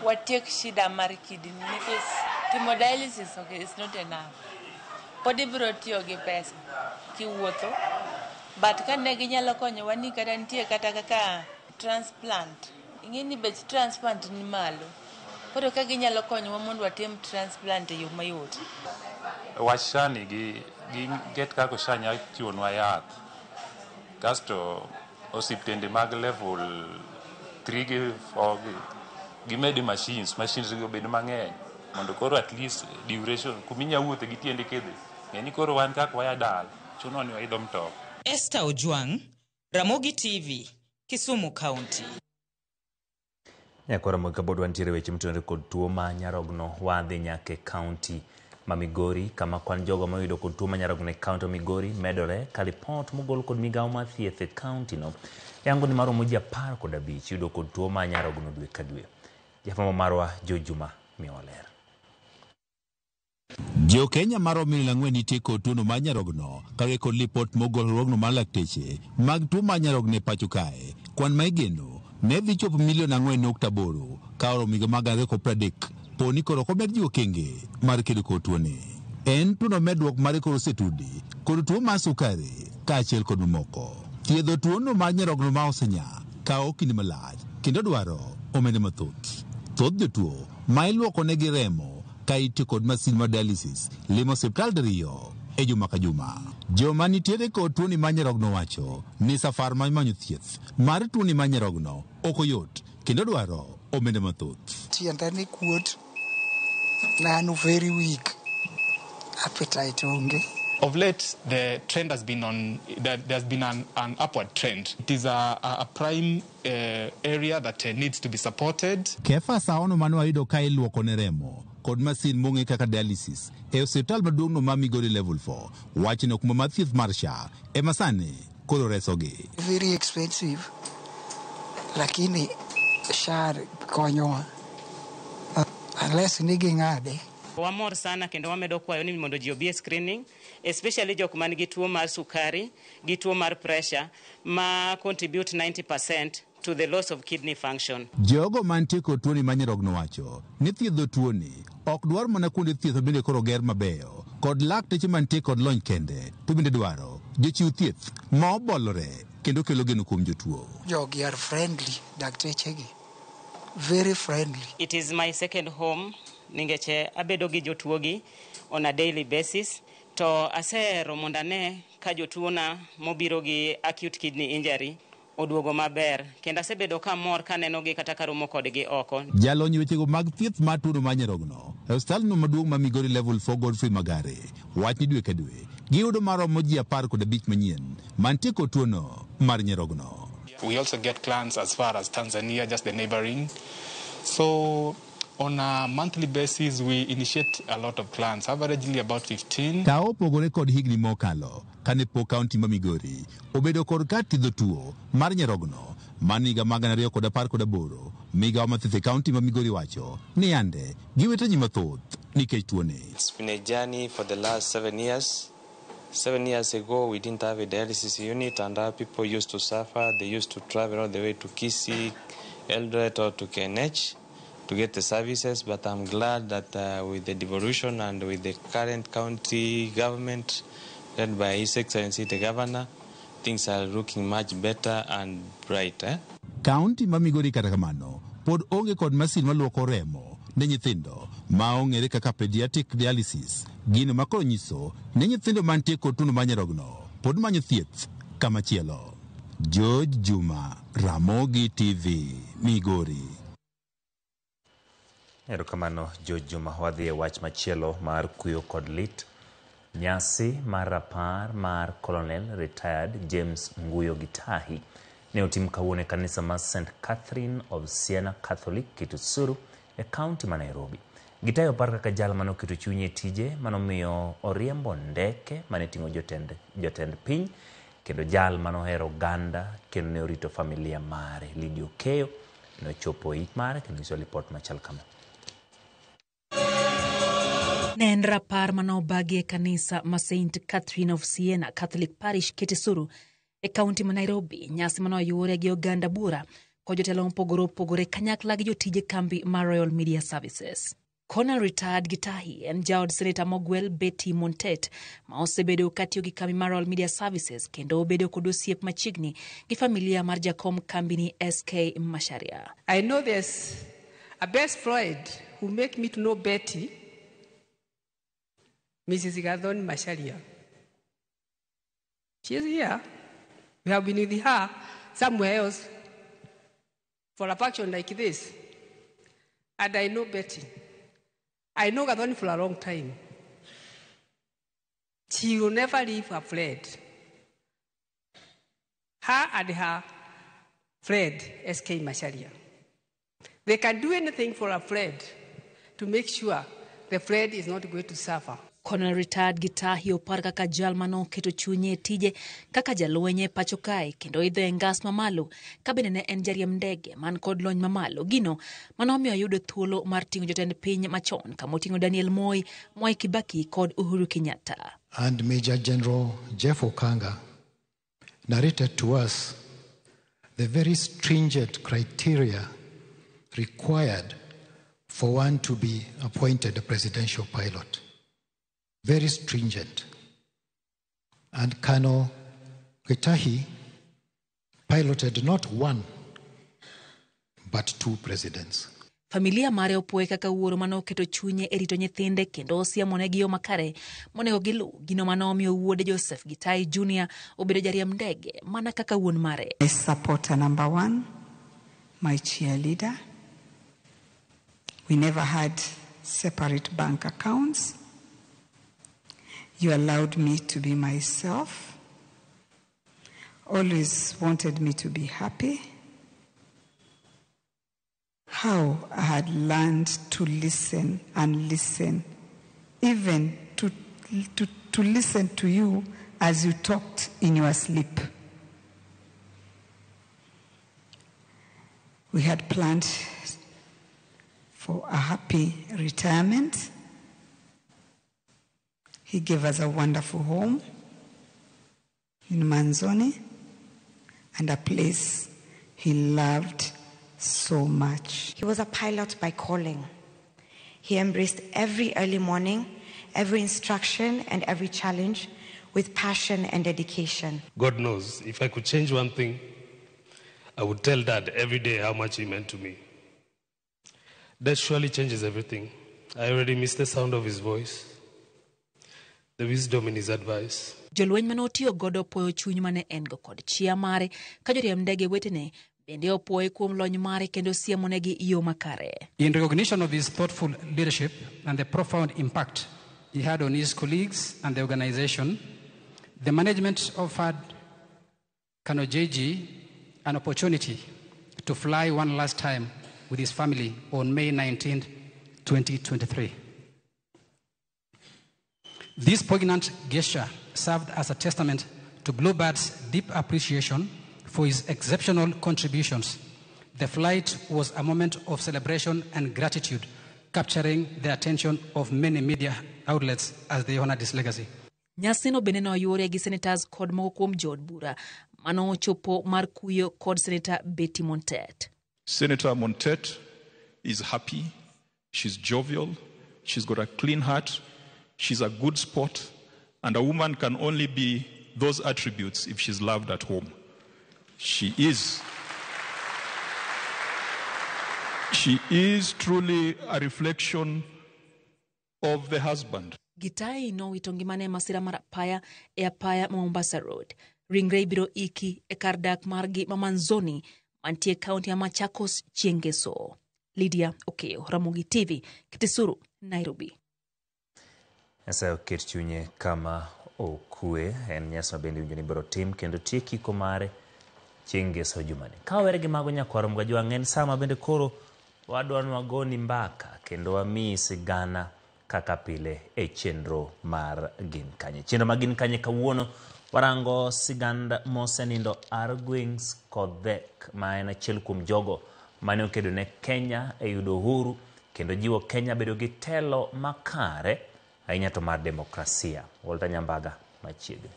watiek shida mar kidney nikech timo dialysis okay, is not enough. Pod ibiro tiyo gi pesa kiwuotho, but ka ne ginyalo konyowa ni kata nitie kata kaka transplant, ing'e ni bech transplant ni malo. Koro ka ginyalo konyowa mondo watim transplant e yo mayot. Wach SHA ni gi get kaka SHA nyalo chiwonwa yath. Kasto osiptende mag level 3 gi 4 gi gimedi machines gi obed mang'eny mondo koro at least duration kuminya wuothe gi tiendi kidhi. Ng'e ni koro wan kaka waya dala chuno ni waidho mtoka. Esther Ojwang, Ramogi TV, Kisumu County. Nyakwara Ramogi kabod wantiere weche motenore kod tuo ma nyarogno wadhi nyaka e kaunti ma Migori kama kwan jogo moyudo kod tuo ma nyarogno e kaunti ma Migori medore ka ripot mogol kod migawo mar thieth e kaunti no yango ni maromo ji 15 yudo kod tuo ma nyarogno dwe ka dwe. Jafwambo marwa Joe Juma miyowa ler. Jo Kenya maromo milion 4 nitie kod tuono mar nyarogno kaluwore kod lipot mogol riwruogno mar lakteche mag tuo mar nyarogno e pacho kae. Kwan ma igeno ne dhi chopo milion 4.8 ka oromo higa mag 2030 po ni koro ok omed jiwo okenge mar kedo kod tuoni. En tuono medruok mare koro osetudi kod tuo mar sukari kaachiel kod mamoko. Thiedho tuono mar nyarogno ma osenya kawo kinde malach kendo dwaro omenda mathoth. Thoth jotuo ma iluokonegi remo ka itiyo kod masin mar dialysis limo osiptal diriyo e juma ka juma. Joma nitiere kod tuoni mar nyarogno wacho ni safar mar manyo thieth mar tuoni mar nyarogno ok oyot kendo dwaro omenda mathoth. Tienda ne kuot, ne an very weak, appetite onge. Of late, the trend has been on, there's been an upward trend. It is a prime area that needs to be supported. Kefa Saono mane wayudo ka iluoko ne remo kod masin mong'e kaka dialysis e osiptal maduong'no ma Migori Level 4 wacho ni okumba mar thieth mar SHA ema sani koro resogi. Very expensive, lakini SHA konyowa unless ni ging'ade. Wamor sana kendo wamedo kwayo ni mondo ji obi e screening, especially jok man gi tuo mar sukari, gi tuo mar pressure, ma contribute 90% to the loss of kidney function. Jogo mantie kod tuoni mar nyarogno wacho ni thiedho tuoni ok dwar mana kuonde thieth bende koro ger mabeyo kod lakteche mantie kod lony kende, to bende dwaro jochiw thieth ma obolore kendo kelo geno kuom jotuo. Jogi are friendly, daktechegi very friendly. It is my second home ningeche abedo gi jotuogi on a daily basis, to asehero mondo ane ka jotuona mobiro gi acute kidney injury oduogo maber, kendo asebedo kamor kaneno gi kata karomo kodgi oko. Jalony wechego mag thieth mar tuono mar nyarogno e osiptalno maduong' ma Migori Level 4 Godfrey Magare wach ni dwe ka dwe giyudo maromo ji 15 manyien mantie kod tuono mar nyarogno. We also get clients as far as Tanzania, just the neighboring. So On a monthly basis, we initiate a lot of clients, averagely about 15. Ka opogore kod higni mokalo kane pok kaunti ma Migori obedo kod kar thiedho tuo mar nyarogno mano higa mag 2018, migawo mathieth e kaunti ma Migori wacho ni yande giwito ji mathoth nikech tuoni. It's been a journey for the last 7 years. 7 years ago, we didn't have a dialysis unit, and our people used to suffer. They used to travel all the way to Kisii, Eldoret, or to KNH to get the services. But I'm glad that with the devolution and with the current county government led by His Excellency the Governor, things are looking much better and brighter. Kaunti ma Migori kata kamano pod onge kod masin maluoko remo ne nyithindo ma ong'ere kaka pediatric dialysis, gino ma koro nyiso ni nyithindo mantie kod tuo mar nyarogno pod manyo thieth kamachielo. George Juma, Ramogi TV, Migori. Erokamano George Juma. Wadhi e wach machielo mar kuyo kod lit. Nyasi mar rapar mar Colonel Retired James Nguyo Gitahi ne otim kawuono e kanisa mar St. Catherine of Siena Catholic, Kitisuru, e kaunti ma Nairobi. Gitahi opar kaka jal manoketo chunye e tije manomiyo oriembo ndeke mane ting'o jotend piny kendo jal manohero oganda kendo ne orito familia mare. Lydia Okeyo nochopo e ik mare kendo nyiso lipot machal kama. Ne en rapar manobagi e kanisa ma St. Catherine of Siena Catholic Parish, Kitisuru, e kaunti ma Nairobi. Nyasi manoyuore gi oganda buora kod jotelo mopogore opogore kanyakla gi jotije kambi mar Royal Media Services. Colonel Retired Gitahi en jaod seneta mogwel Betty Montet ma osebedo katiyo gi kambi mar Royal Media Services kendo obedo kod osiep machiegni gi familia mar jakom kambini SK Macharia. I know there's a best friend who make me to know Betty, Mrs. Gathoni Macharia. She's here. We have been with her somewhere else for a function like this. And I know Betty. I know Gathoni for a long time. She will never leave her friend. Her and her friend, SK Macharia. They can do anything for a friend to make sure the friend is not going to suffer. Colonel Retired Gitahi opar kaka jal manoketo chunye e tije kaka jalweny e pacho kae kendo idho e ngas mamalo ka bende ne en jariemb ndege man kod lony mamalo, gino manomiyo oyudo thuolo mar ting'o jotend piny machon kamoting'o Daniel Moi, Mwai Kibaki kod Uhuru Kenyatta. And Major General Jeff Okanga narrated to us the very stringent criteria required for one to be appointed a presidential pilot. Very stringent. And Colonel Gitahi piloted not one, but two presidents. Familia mare opuoye kaka wuoro manoketo chunye e rito nyithinde kendo osiemonegi yo makare monego giluw, gino manomiyo wuode Joseph Gitahi Jr. obedo jariemb ndege mana kaka wuon mare. My supporter number one, my cheerleader. We never had separate bank accounts. You allowed me to be myself. Always wanted me to be happy. How I had learned to listen and listen, even to listen to you as you talked in your sleep. We had planned for a happy retirement. He gave us a wonderful home in Manzoni and a place he loved so much. He was a pilot by calling. He embraced every early morning, every instruction, and every challenge with passion and dedication. God knows, if I could change one thing, I would tell Dad every day how much he meant to me. That surely changes everything. I already miss the sound of his voice, the wisdom in his advice. Jolweny mane otiyo godo puoyo chuny mane en go kod chia mare ka joriemb ndege wetene bende opuoye kuom lony mare kendo siemonegi yo makare. In recognition of his thoughtful leadership and the profound impact he had on his colleagues and the organization, the management offered Colonel JG an opportunity to fly one last time with his family on May 19, 2023. This poignant gesture served as a testament to Bluebird's deep appreciation for his exceptional contributions. The flight was a moment of celebration and gratitude, capturing the attention of many media outlets as they honored his legacy. Nyasino bende noyuore gi senators kod moko kuom jood bura manochopo mar kuyo kod Senator Betty Montet. Senator Montet is happy, she's jovial, she's got a clean heart, she's a good sport, and a woman can only be those attributes if she's loved at home. She is. She is truly a reflection of the husband. Gitai nowito ngimane e masira mar apaya e apaya ma Mombasa Road. Ringre ibiro iki e kar dak margi ma Manzoni mantie e kaunti ya Machakos chieng' ngeso. Lydia Okeyo, Ramogi TV, Kitisuru, Nairobi. Nyasaye oket chunye kama okwe. En nyasi ma bende iwinjo ni ibiro tim kendo tiek iko mare chieng' ngeso jumani. Ka wawere gi mago nyakwar Mgajwang' en sama bende koro wadwa ni wagoni mbaka kendo wamiyi sigana kaka pile e chenro mar Gin Kanye. Chenro mar Gin Kanye kawuono warango sigand mosenindo Argwings Kodhek ma en achiel kuom jogo mane okedo ne Kenya e yudo uhuru kendo jiwo Kenya bedo gi telo makare ahinya to mar demokrasia. Walter Nyambaga machiegni.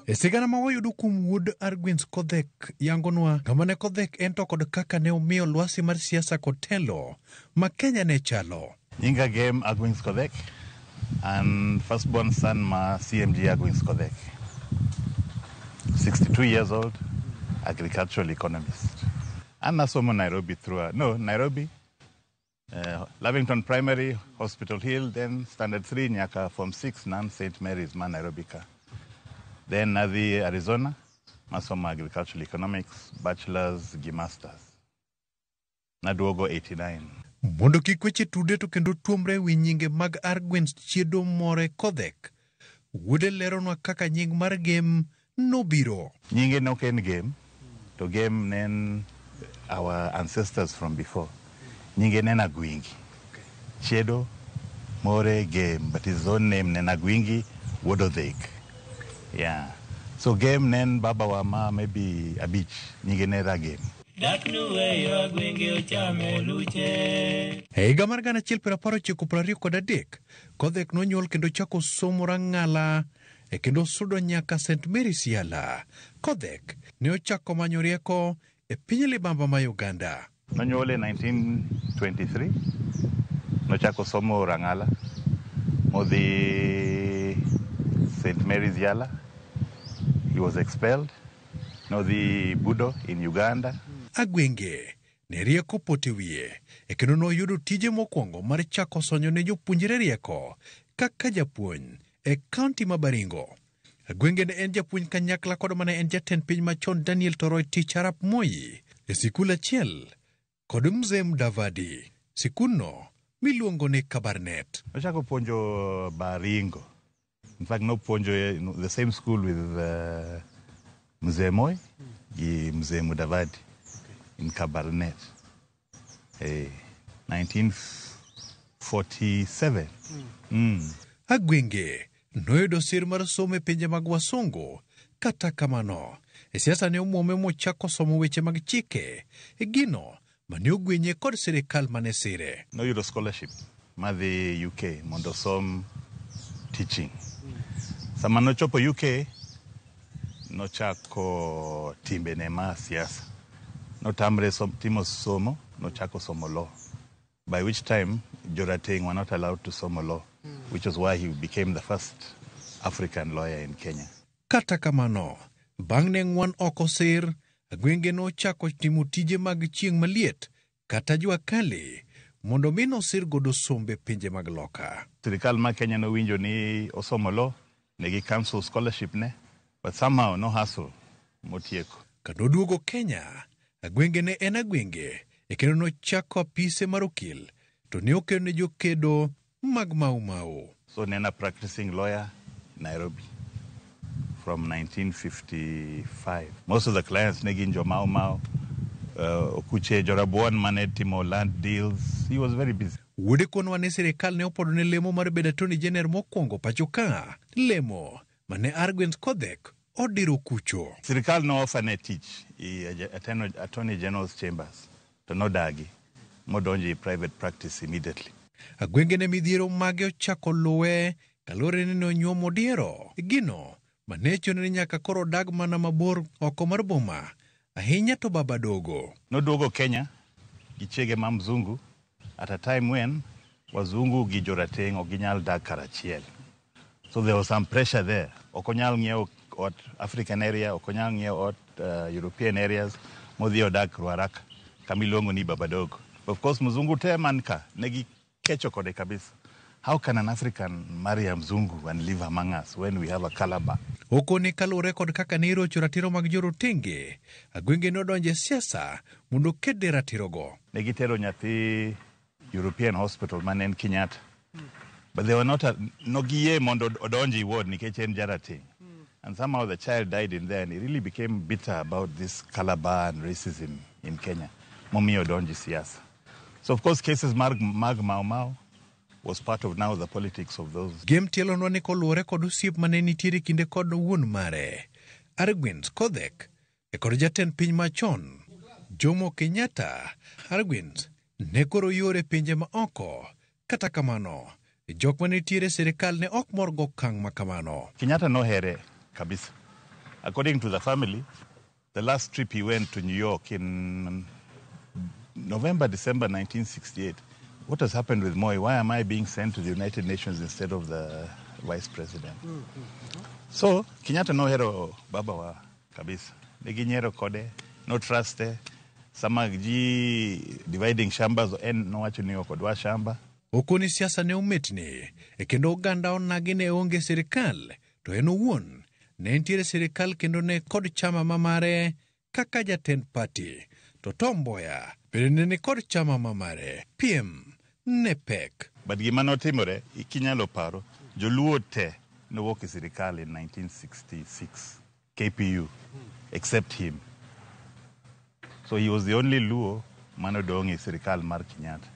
E sigana ma wayudo kuom wuod Argwings Kodhek yangonwa ng'ama ne Kodhek en to kod kaka ne omiyo lwasi mar siasa kod telo ma Kenya ne chalo. Nyinga Gem Argwings Kodhek and firstborn son ma CMG Argwings Kodhek. 62 years old, agricultural economist. An nasomo Nairobi through, no, Nairobi, Lavington Primary, Hospital Hill, then Standard 3, nyaka Form 6, nan St. Mary's ma Nairobi ka. Then nadhi Arizona, masomo agricultural economics, bachelor's gi masters. Naduogo 89. Mondo kik weche tude to kendo tuomre wi nyinge mag Argwings Chiedo More Kodhek, wuode leronwa kaka nying mar Gem nobiro. Nyinge ne ok en Gem, to Gem ne en our ancestors from before. Nyinge ne en Agwingi. Chiedo More Gem, but his own name ne en Agwingi wuod Odhek. Yeah. So Gem ne en baba wa ma maybe abich, nyinge ne Ragem. Dak nuweyo agwenge ochamo luche. E higa mar 1993, Kodhek nonyuol kendo chako somo Rang'ala e kendo sudo nyaka St. Mary's Yala. Kodhek ne ochako manyo rieko e piny libamba ma Uganda. Nonyuole 1923, nochako somo Rang'ala, modhi St. Mary's Yala. He was expelled. Nodhi Budo in Uganda. Agwenge ne rieko pote wiye e kendo noyudo tije mokwongo mar chako sonyo ne jopuonjre rieko kaka japuonj e kaunti ma Baringo. Agwenge ne en japuonj kanyakla kod mane en jatend piny machon Daniel Toroitich arap Moi e sikul achiel kod Mzee Mudavadi. Sikundno miluongo ni Kabarnet. Nochako puonjo Baringo. In fact, nopuonjo in the same school with Mzee Moi gi Mzee Mudavadi in Kabarnet. 1947. Agwenge noyudo sir mar somo e pinje mag wasungu. Kata kamano, e siasa ne omuome mochako somo weche mag chike e gino mane ogwenye kod sirikal mane sire. Noyudo scholarship madhi UK mondo osom teaching. Sama nochopo UK, nochako timbene mar siasa. Notamre timo somo, nochako somo law. By which time, Jorateng were not allowed to somo law, which was why he became the first African lawyer in Kenya. Kata kamano, bang' ne ng'wan oko sir, Agwenge nochako timo tije mag chieng' maliet kata jua kali mondo mi nosir godo sombe pinje mag loka. Sirikal ma Kenya nowinjo ni osomo law, ne gi cancel scholarship ne, but somehow no hustle motieko. Kanoduogo Kenya, Agwenge ne en Agwenge e kendo nochako apise mar okil to ne okedo ne jokedo mag Mau Mau. So ne en a practicing lawyer Nairobi from 1955. Most of the clients ne gin jo Mau Mau, Okuche, Jorabuon mane timo land deals. He was very busy. Wuode konwa ni sirikal ne opodo ne lemo mar bedo Attorney General mokwongo pacho ka. Lemo mane Argwings Kodhek odiro kucho. Sirikal no offer ne tich i Attorney General's chambers to nodagi modonjo i private practice immediately. Agwenge ne midhiero mage ochako luwe kaluwore ni nonyuomo odiero. Gino mane chuno ni nyaka koro odag mana mabor oko mar boma ahinya to baba dogo. Noduogo Kenya gi chiege ma mzungu at a time when wazungu gi jorateng' ok ginyal dak karachiel. So there was some pressure there. Ok onyal ng'iewo ot African area, ok onyal ng'iewo ot European areas, modhi odak Ruaraka kama iluongo ni Babadogo. Of course mzungu te man ka ne gikecho kode kabisa. How can an African marry a mzungu and live among us when we have a calabar? Okone kaluwore kod kaka ne irocho ratiro mag jorotenge, Agwenge nodonjo e siasa mondo oked ne ratirogo. Ne gitero nyathi European hospital mane en Kenyatta. But they were not nogiyie mondo odonj e ward nikech en jarateng'. And somehow the child died in there and he really became bitter about this calabar and racism in Kenya. Momiyo odonjo e siasa. So of course cases mag Mau Mau was part of now the politics of those. Gem tielonwa ni koluwore kod osiep mane nitiere kinde kod wuon mare, Argwings Kodhek, e kod jatend piny machon, Jomo Kenyatta. Argwings ne koro yore pinje ma oko. Kata kamano, jok mane nitiere e sirikal ne ok mor go okang' ma kamano. Kenyatta nohere kabisa. According to the family, the last trip he went to New York in November, December 1968, what has happened with Moi? Why am I being sent to the United Nations instead of the vice president? So, Kenyatta nohero baba wa kabisa. Ne ginyiero kode, no truste. Sama ji dividing shambas, en nowacho ni ok odwa shamba. Okoni siasa ne ometni, e kendo oganda onagi ne onge sirikal, to en owuon ne entiere sirikal kendo ne kod chama ma mare kaka jatend party. To Tom Mboya bende ne ni kod chama ma mare. Piem ne pek. But gima notimore, kinyalo paro, joluo te nowuok e sirikal in 1966, KPU, except him. So he was the only Luo manodong' e sirikal mar Kenyatta.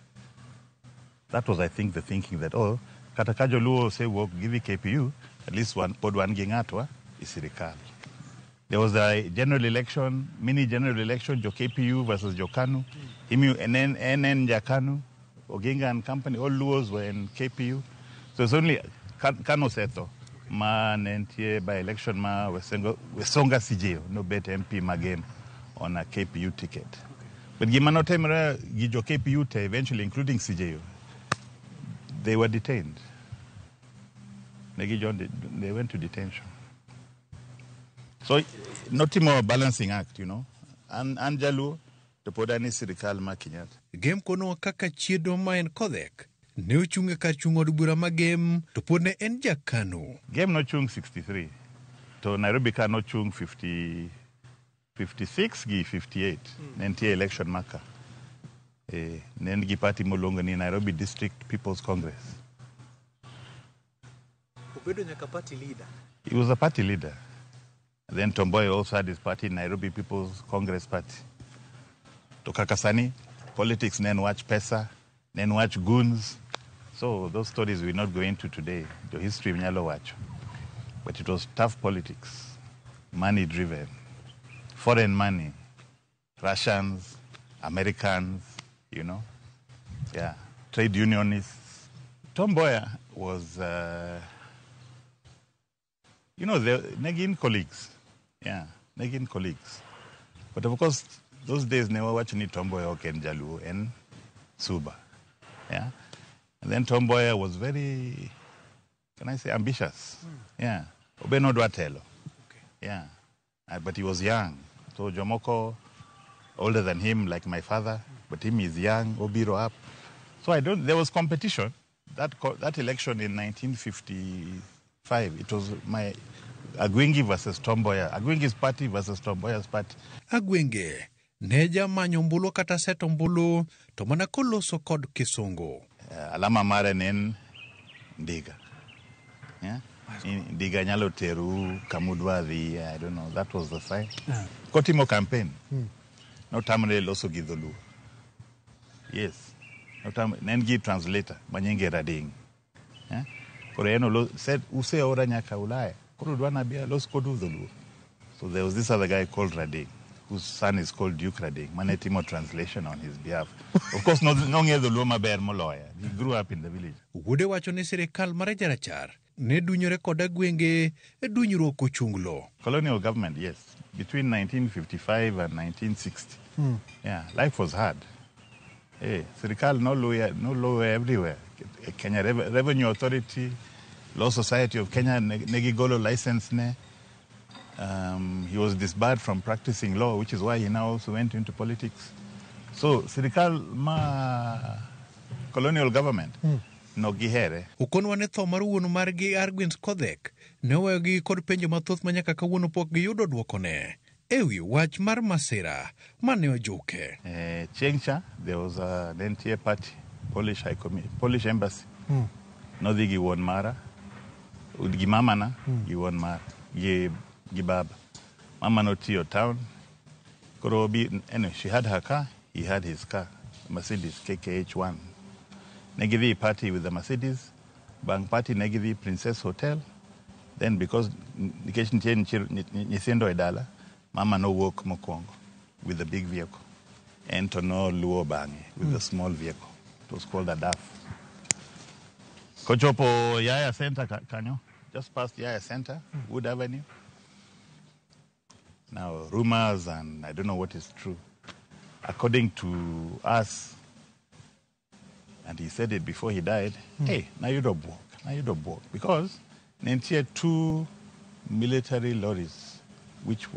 That was, I think, the thinking that, oh, kata ka joluo osewuok gidhi KPU, at least one, pod wan gi ng'atwa e sirikal. There was a general election, mini general election, jo KPU versus jo KANU. Imi, NN Jakanu, Oginga and company, all Luos were in KPU. So it's only Kanu Seto, ma ne nitie by election ma Wesonga Sijeyo, nobet MP magem on a KPU ticket. But gima notimore gi jo KPU te eventually, including Sijeyo, they were detained. They went to detention. So, notimo a balancing act, you know. An Jaluo, to pod an e sirikal ma Kenyatta. Gem konowa kaka chiedo ma en Kodhek ne ochung' e kar chung' od bura ma Gem to pod ne en ja KANU. Gem nochung' 63, to Nairobi ka nochung' 56 gi 58. Ne nitie election maka. Ne en gi party moluongo ni Nairobi District People's Congress. Obedo nyaka party leader. He was a party leader. And then Tom Mboya also had his party, Nairobi People's Congress Party. To kaka sani, politics ne en wach pesa, ne en wach goons. So those stories we're not going into today. The history nyalo wacho. But it was tough politics, money driven, foreign money, Russians, Americans, you know, yeah, trade unionists. Tom Mboya was, you know, the Negin colleagues. Yeah, Negin colleagues. But of course, those days, ne wawacho ni Tom Mboya ok en Jaluo, en Suba. Yeah. And then Tom Mboya was very, can I say, ambitious. Yeah. Obe nodwa telo. Yeah. But he was young. So Jomoko, older than him, like my father, but him is young, obiro up. So I don't, there was competition. That election in 1955, it was my Agwingi versus Tom Mboya. Agwingi's party versus Tom Mboya's party. Agwenge ne jamanyo ombulu kata seto ombulu to mana koloso kod kisungu. Alama mare ne en ndiga. Yeah? Ndiga nyalo teru kamudwa dhi, I don't know, that was the sign. Kotimo campaign, notamre loso gi dholuo. Yes. Ne en gi translator ma nyinge Rading. Eh? Koro en said, useora nyaka Ulaya. Koro udwa nabi alos kodu dholuo. So there was this other guy called Rading, whose son is called Duke Rading. Mane timo translation on his behalf. Of course, nong'e dholuo maber moloya. He grew up in the village. Wuode wacho ni sirikal mar jarachar ne dunyore koda gwenge e dunyruok ochunglo. Colonial government, yes. Between 1955 and 1960. Yeah, life was hard. Hey, sirikal no lawyer, no law everywhere. Kenya Revenue Authority, Law Society of Kenya, negigolo license ne. He was disbarred from practicing law, which is why he now also went into politics. So, sirikal ma colonial government, no gihere. Okonwa ne tho mar wuon margi Argwings Kodhek ne oweyogi kod penjo mathoth ma nyaka kawuono pok giyudo dwokone ewi wach mar masira mane ojuke. Chieng' cha, there was an NTA party, Polish High Polish Embassy. Nodhi gi wuon mara, gi mamana, gi wuon mara, gi baba. Mama notiyo town. Koro obi, anyway, she had her car, he had his car, Mercedes KKH1. Negidhi party with the Mercedes, bang party negidhi Princess Hotel. Then because nikech nitie nyithindo e dala, mama nowuok mokwongo with the big vehicle. En to noluwo bang'e with the small vehicle. It was called a DAF. Kochopo Yaya Center kanyo, just past Yaya Center, Wood Avenue. Now, rumors, and I don't know what is true. According to us, and he said it before he died, hey, nayudo buok. Because nentie two military lorries which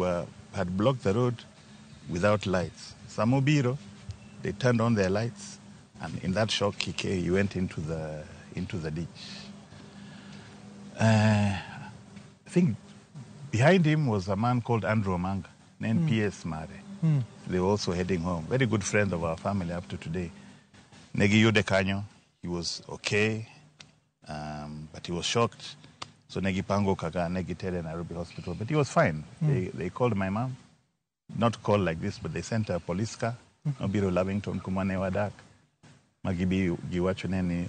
had blocked the road without lights. Samobiro, they turned on their lights, and in that shock, he went into the ditch. I think behind him was a man called Andrew Omanga, an NPS Mare. They were also heading home. Very good friend of our family up to today. Negi yude kanyo, he was okay, but he was shocked. So negi pango kaka, negi tere Nairobi Hospital, but he was fine. They called my mom, not called like this, but they sent a police car. Nobiro Lavington kumane wadak. Magibi giwacho neni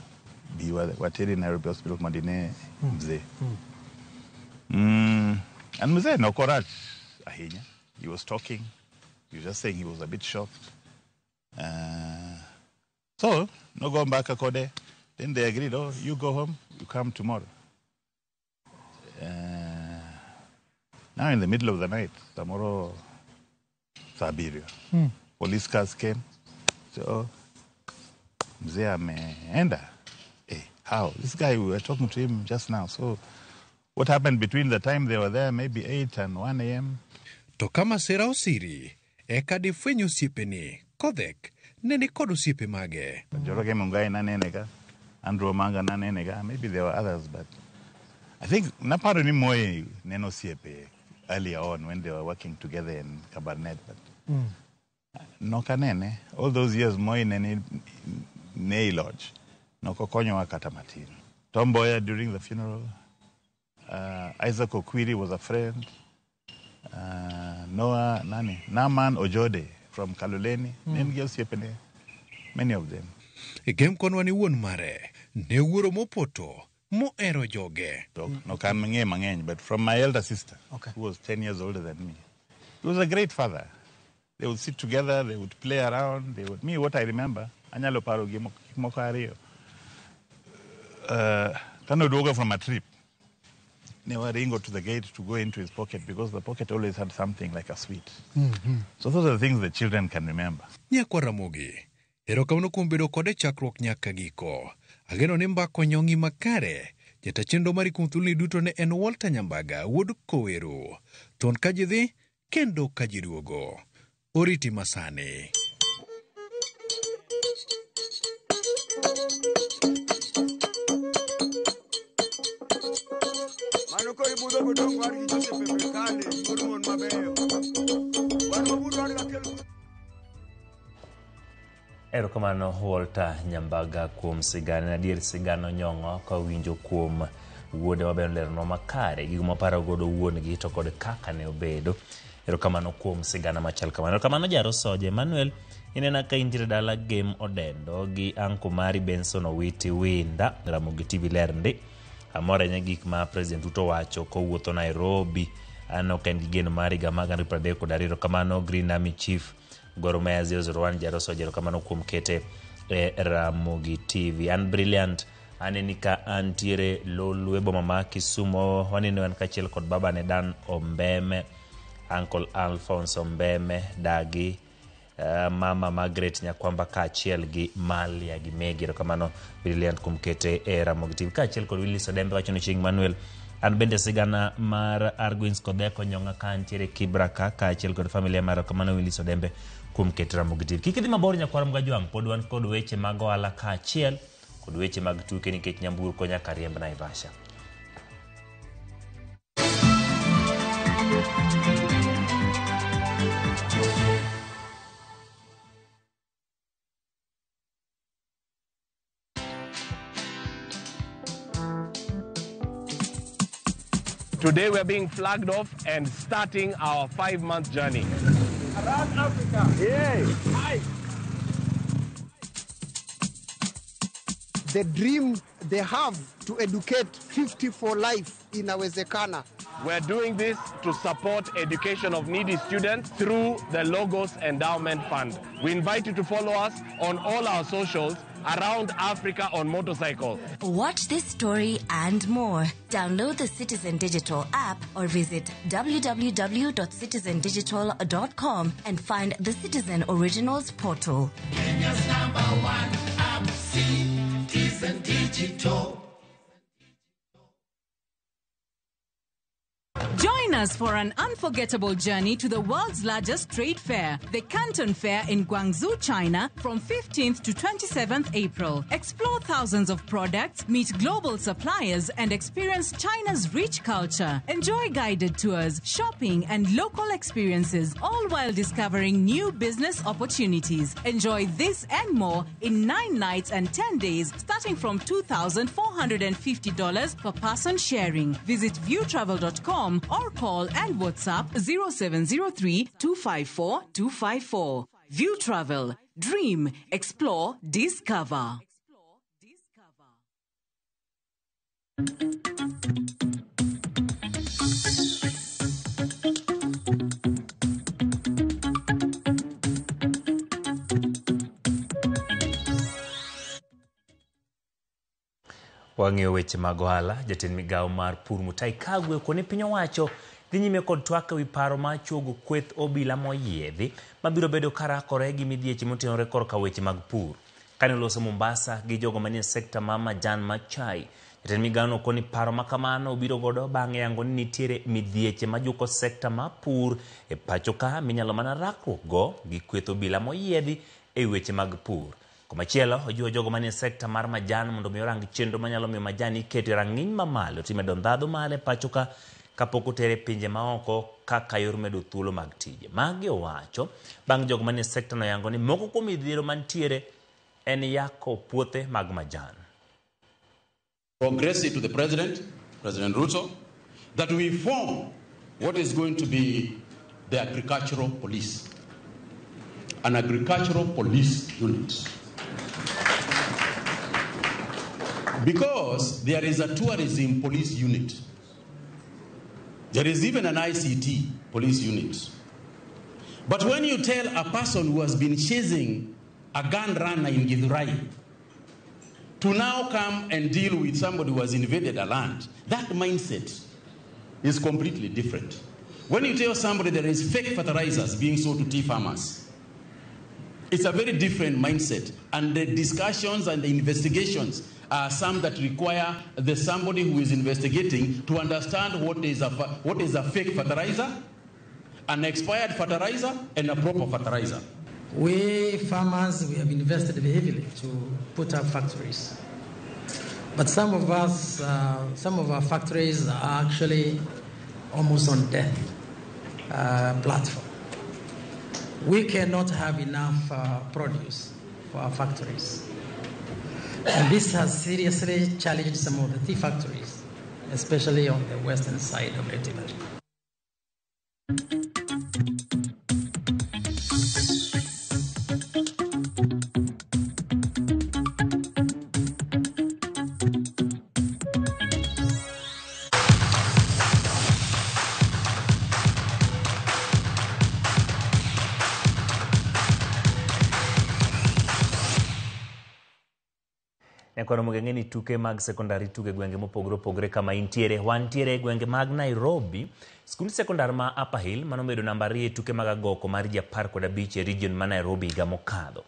bi wateri Nairobi Hospital madine mzee. And mzee no korach ahinya. He was talking. He was just saying he was a bit shocked. So, no go back akode. Then they agreed, oh, you go home, you come tomorrow. Now in the middle of the night, tomorrow, Sabirio. Police cars came. So, mzee ameenda. Hey, how? This guy, we were talking to him just now. So, what happened between the time they were there, maybe 8 and 1 a.m.? To kama sera osiri, eka difwenyo osiepeni, Kodhek, ne ni kod osiepe mage. Njoroge Mungai nanenega, Andrew Omanga nanenega, maybe there were others, but I think naparo ni Moi neno osiepe earlier on when they were working together in Kabarnet, but nokanene, all those years Moi nene ne lodge, nokokonyowa kata matin. Tom Mboya during the funeral, Isaac Okwiri was a friend, Noah Nani, Naman Ojode from Kaloleni, many of them. Gem konwa ni wuon mare, ne wuoro mopoto, mohero joge. No kamang'e mang'eny, but from my elder sister, who was 10 years older than me. He was a great father. They would sit together, they would play around. They would, me, what I remember, anyalo paro gik moko ariyo. Kano duogo from a trip, ne waringo to the gate to go into his pocket because the pocket always had something like a sweet. So those are the things the children can remember. Nyakwa Ramogi, erokamano kuom bedo kode chakruok nyaka giko. Ageno ni mbaka onyong'i makare. Jata chenro mari kuom thuoloni duto ne en Walter Nyambaga, wuod Koweru. Thuon ka ji dhi, kendo ka ji duogo. Oriti masani. Mano koro ibudho godong war gi Joseph Epekale, wuod mon mabeyo. Wan mabudho war gakel. Erokamano Walter Nyambaga kuom sigana. Adier sigana onyong'o ka winjo kuom Wuode maber oleronwa makare gigo maparo godo wuon gi to kod kaka ne obedo. Erokamano kuom sigana machal kamano. Erokamano Jaro Soja Emmanuel, inena ka intiere dala Gem Odendo gi anko mari Benson Owiti Winda, Ramogi TV ler ndi. Amor ahinya gik ma President Ruto wacho kowuotho Nairobi. Aneno ka en gi geno mar higa mar 2032. Erokamano Green Army Chief Gor Mahia 001 Jaro Soja, erokamano kuom kete e Ramogi TV. An Brilliant aneni ka antiere Lolwe boma ma Kisumo, waneno an kaachiel kod babane Dan Ombeme, Uncle Alphonse Ombeme, dagi mama Margaret Nyakwamba kaachiel gi Malia gi Megi. Erokamano Brilliant kuom kete e Ramogi TV kaachiel kod Willis Odembe wacho ni chieng' Manuel an bende sigana mar Arguins Kodheko Nyong'a ka antiere Kibra ka kaachiel kod familia mara. Erokamano Willis Odembe kuom kete Ramogi TV. Kik idhi mabor nyakwar Mgajwang', pod wan kod weche mag ohala kaachiel kod weche mag tuke nikech nyamburko nyaka riemb Naivasha. Today we're being flagged off and starting our 5-month journey. Around Africa. Yay! Hi. The dream they have to educate 50 for life inawezekana. We're doing this to support education of needy students through the Logos Endowment Fund. We invite you to follow us on all our socials around Africa on motorcycle. Watch this story and more. Download the Citizen Digital app or visit www.citizendigital.com and find the Citizen Originals portal. Kenya's number one app, Citizen Digital. Join us for an unforgettable journey to the world's largest trade fair, the Canton Fair in Guangzhou, China, from 15th to 27th April. Explore thousands of products, meet global suppliers, and experience China's rich culture. Enjoy guided tours, shopping, and local experiences, all while discovering new business opportunities. Enjoy this and more in 9 nights and 10 days, starting from $2,450 per person sharing. Visit viewtravel.com or call and WhatsApp 0703 254 254. View Travel. Dream, explore, discover. Wang'iyo weche mag ohala, jatend migawo mar pur Mutahi Kagwe okone piny owacho dhi nyime kod twak ewi paro mar chuogo kweth obila moyiedhi mabiro bedo karakore gi midhieche motenore korka weche mag pur. Kane oloso Mombasa gi jogo manie sekta mar majan mar chai, jatend migawono okoni paro ma kamano obiro godo bang' yango ni nitiere midhieche majuko sekta mar pur e pacho ka minyalo mana rakruok go gi kweth obila moyiedhi e weche mag pur. Komachielo, ojiwo jogo manie sekta mar majan mondo mi orang chenro manyalo miyo majan iketo e rang'iny mamalo timedo ndhadhu mare pacho ka kapok otere pinje maoko kaka yor medo thuolo mag tije. Magi owacho bang' jogo manie sekta no yango ni moko kuom midhiero mantiere en yako puothe mag majan. Progress it to the President, President Ruto, that we form what is going to be the agricultural police, an agricultural police unit. Because there is a tourism police unit. There is even an ICT police unit. But when you tell a person who has been chasing a gun runner in Githurai to now come and deal with somebody who has invaded a land, that mindset is completely different. When you tell somebody there is fake fertilizers being sold to tea farmers, it's a very different mindset. And the discussions and the investigations are some that require the somebody who is investigating to understand what is a fake fertilizer, an expired fertilizer, and a proper fertilizer. We farmers, we have invested heavily to put up factories. But some of us, some of our factories are actually almost on death platform. We cannot have enough produce for our factories. And this has seriously challenged some of the tea factories especially on the western side of Rift Valley. Nyakwaro Mogeng'e ni tuke mag sekondari tuke gwenge mopogore opogore kama intiere. Wantiere e gwenge mag Nairobi. Skund sekondar ma Upper Hill manomedo namba 2 e tuke mag agoko mar ji 15 e region ma Nairobi higa mokadho.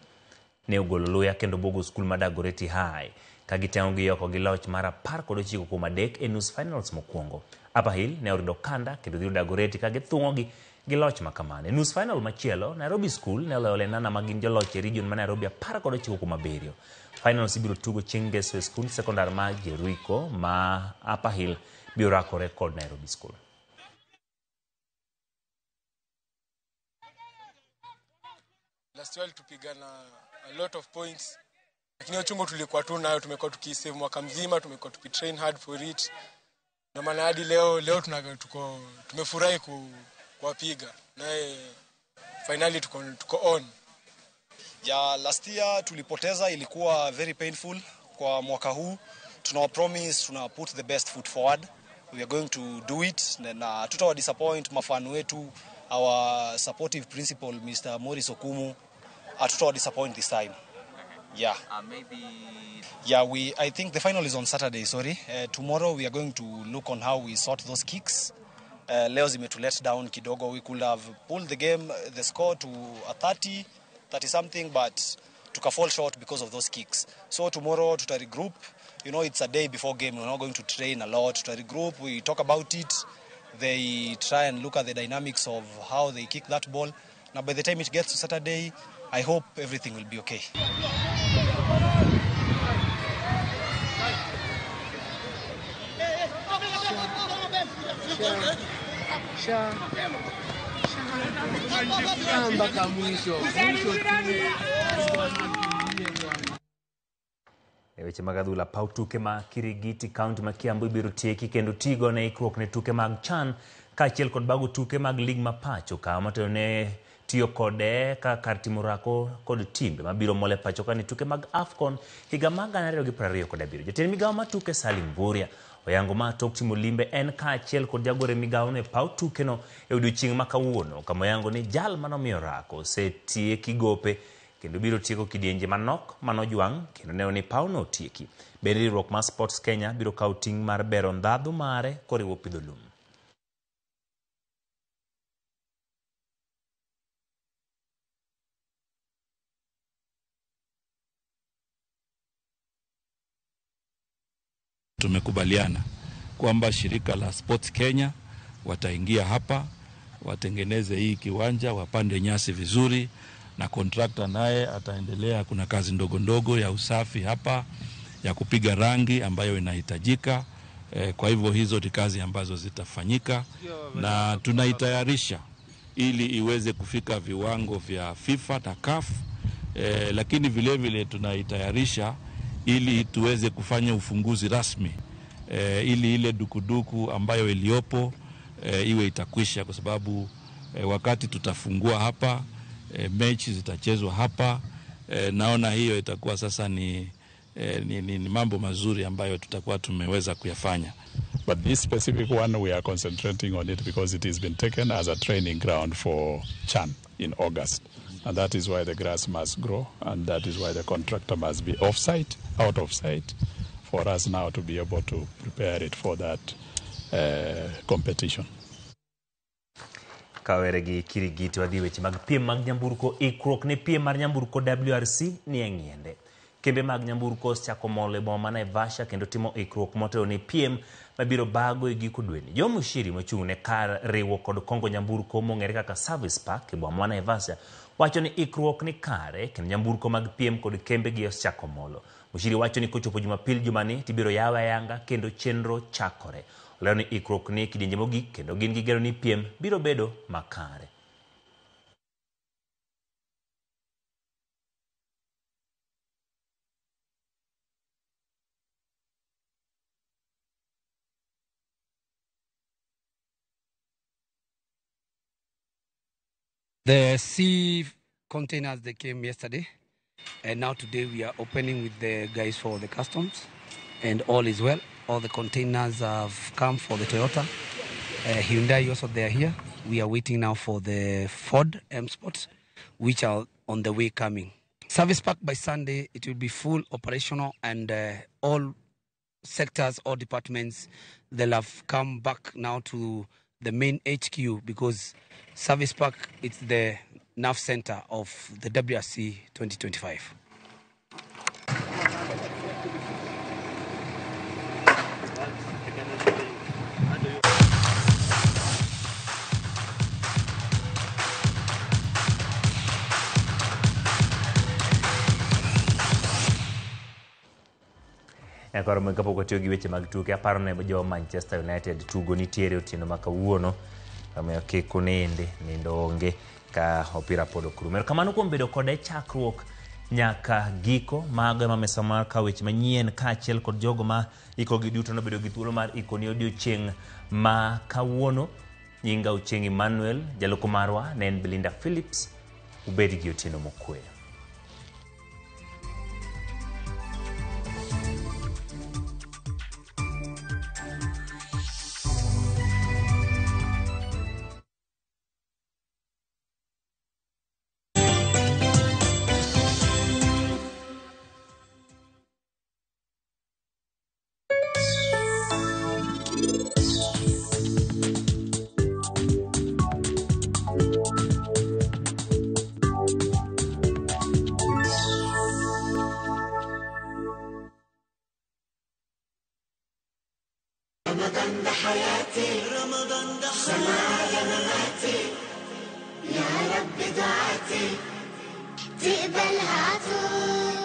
Ne ogolo luya kendo buogo skul ma Dagoretti High ka giteng'o gi oko gi loch mar 19-3 e nus finals mokwongo. Upper Hill ne orido kanda kendo dhiro Dagoretti ka githung'ogi gi loch makamano. E nus final machielo, Nairobi School ne oloyo Lenana ma gin joloch e region ma Nairobi 19-7. Finals ibiro tugo chieng' ngeso e skund sekondar ma Jericho ma Upper Hill biro rakore kod Nairobi School. Last year tulipigana a lot of points, lakini uchungu tulikuwa tu nayo, tumekuwa tukisave mwaka mzima, tumekuwa tukitrain hard for it. Ndio maana hadi leo tuko tumefurahi kuwapiga. Na finally tuko on. Ya last year tulipoteza, ilikuwa very painful. Kwa mwaka huu tuna promise, tuna put the best foot forward. We are going to do it na tutawa disappoint mafan wetu. Our supportive principal Mr. Morris Okumu, hatutawa disappoint this time. Yeah. Maybe Yeah, I think the final is on Saturday, sorry. Tomorrow we are going to look on how we sort those kicks. Leo zimetu let down kidogo. We could have pulled the game, the score to a 30 something, but took a fall short because of those kicks. So tomorrow tuta regroup. You know, it's a day before game. We're not going to train a lot. Tuta regroup, we talk about it. They try and look at the dynamics of how they kick that ball. Now, by the time it gets to Saturday, I hope everything will be okay. E weche mag adhula, paw tuke ma Kirigiti kaunti ma Kiambu ibiro tieki kendo tigo ne ikruok ne tuke mag CHAN kaachiel kod bago tuke mag lig ma pacho ka motelo ne tiyo kode ka kar timo orako kod timbe mabiro mole pacho ka ne tuke mag AFCON higa mag 2027. Jatend migawo mar tuke Salim Mvurya oyango ma tok timo limbe en kaachiel kod jagore migawono e paw tukeno e odiochieng' ma kawuono, kama oyango ni jal manomiyo orako osetieki gope kendo biro tieko kidienje manok manojwang' kendo neno ni pawno otieki. Bende riwruok mar Sports Kenya biro kawo ting' mar bero ndhadhu mare koriwo pidho lum. Tumekubaliana kwamba shirika la Sports Kenya wataingia hapa, watengeneze hii kiwanja, wapande nyasi vizuri, na contractor naye ataendelea. Kuna kazi ndogo ndogo ya usafi hapa, ya kupiga rangi ambayo inahitajika. Kwa hivyo hizo ni kazi ambazo zitafanyika, na tunaitayarisha ili iweze kufika viwango vya FIFA na CAF. Lakini vile vile tunaitayarisha ili tuweze kufanya ufunguzi rasmi, ili ile dukuduku ambayo iliyopo iwe itakwisha, kwa sababu wakati tutafungua hapa, mechi zitachezwa hapa. Naona hiyo itakuwa sasa ni mambo mazuri ambayo tutakuwa tumeweza kuyafanya. But this specific one, we are concentrating on it because it has been taken as a training ground for CHAN in August. And that is why the grass must grow, and that is why the contractor must be off-site, out of sight, for us now to be able to prepare it for that competition. Kawere gi Kirigiti wadhi weche mag piem mag nyamburko. Ikruok ne piem mar nyamburko WRC ni e ng'iende. Kembe mag nyamburko osechako mol e boma ma Naivasha kendo timo ikruok motelo ne piem mabiro bago e giko dweni. Joe Muchiri mochung' ne kar riwo kod kongo nyamburko mong'ere kaka Service Park e boma ma Naivasha wacho ni ikruok ni kare kendo nyamburko mag piem kod kembe gi osechako molo. Muchiri wacho ni kochopo Jumapil jumani tibiro yawe ayanga kendo chenro chakore. Olero ni ikruok ni kidienje mogik kendo gin gi geno ni piem biro bedo makare. The sea containers, they came yesterday, and now today we are opening with the guys for the customs, and all is well. All the containers have come for the Toyota. Hyundai also, they are here. We are waiting now for the Ford M Sport, which are on the way coming. Service Park by Sunday, it will be full operational, and all sectors, all departments, they'll have come back now to the main HQ, because Service Park, it's the nerve center of the WRC 2025. Nyakoro kapok watiyo gi weche mag tuke, aparo ne jo Manchester United tugo nitiere otieno ma kawuono, omiyo kik unindi, nindo onge ka opira pod ok rum. Erokamano kuom bedo kode chakruok nyaka giko. Mago ema mesa mar kawo weche manyien kaachiel kod jogo ma ikogi duto nobedo gi thuolo mar ikoni odiochieng' ma kawuono. Nyinga Ochieng' Emmanuel, jaloko marwa ne en Belinda Phillips. Ubed gi otieno mokwe. رمضان ده حياتي، رمضان ده حياتي، مماتي، يا رب دعاتي تقبلها عطول.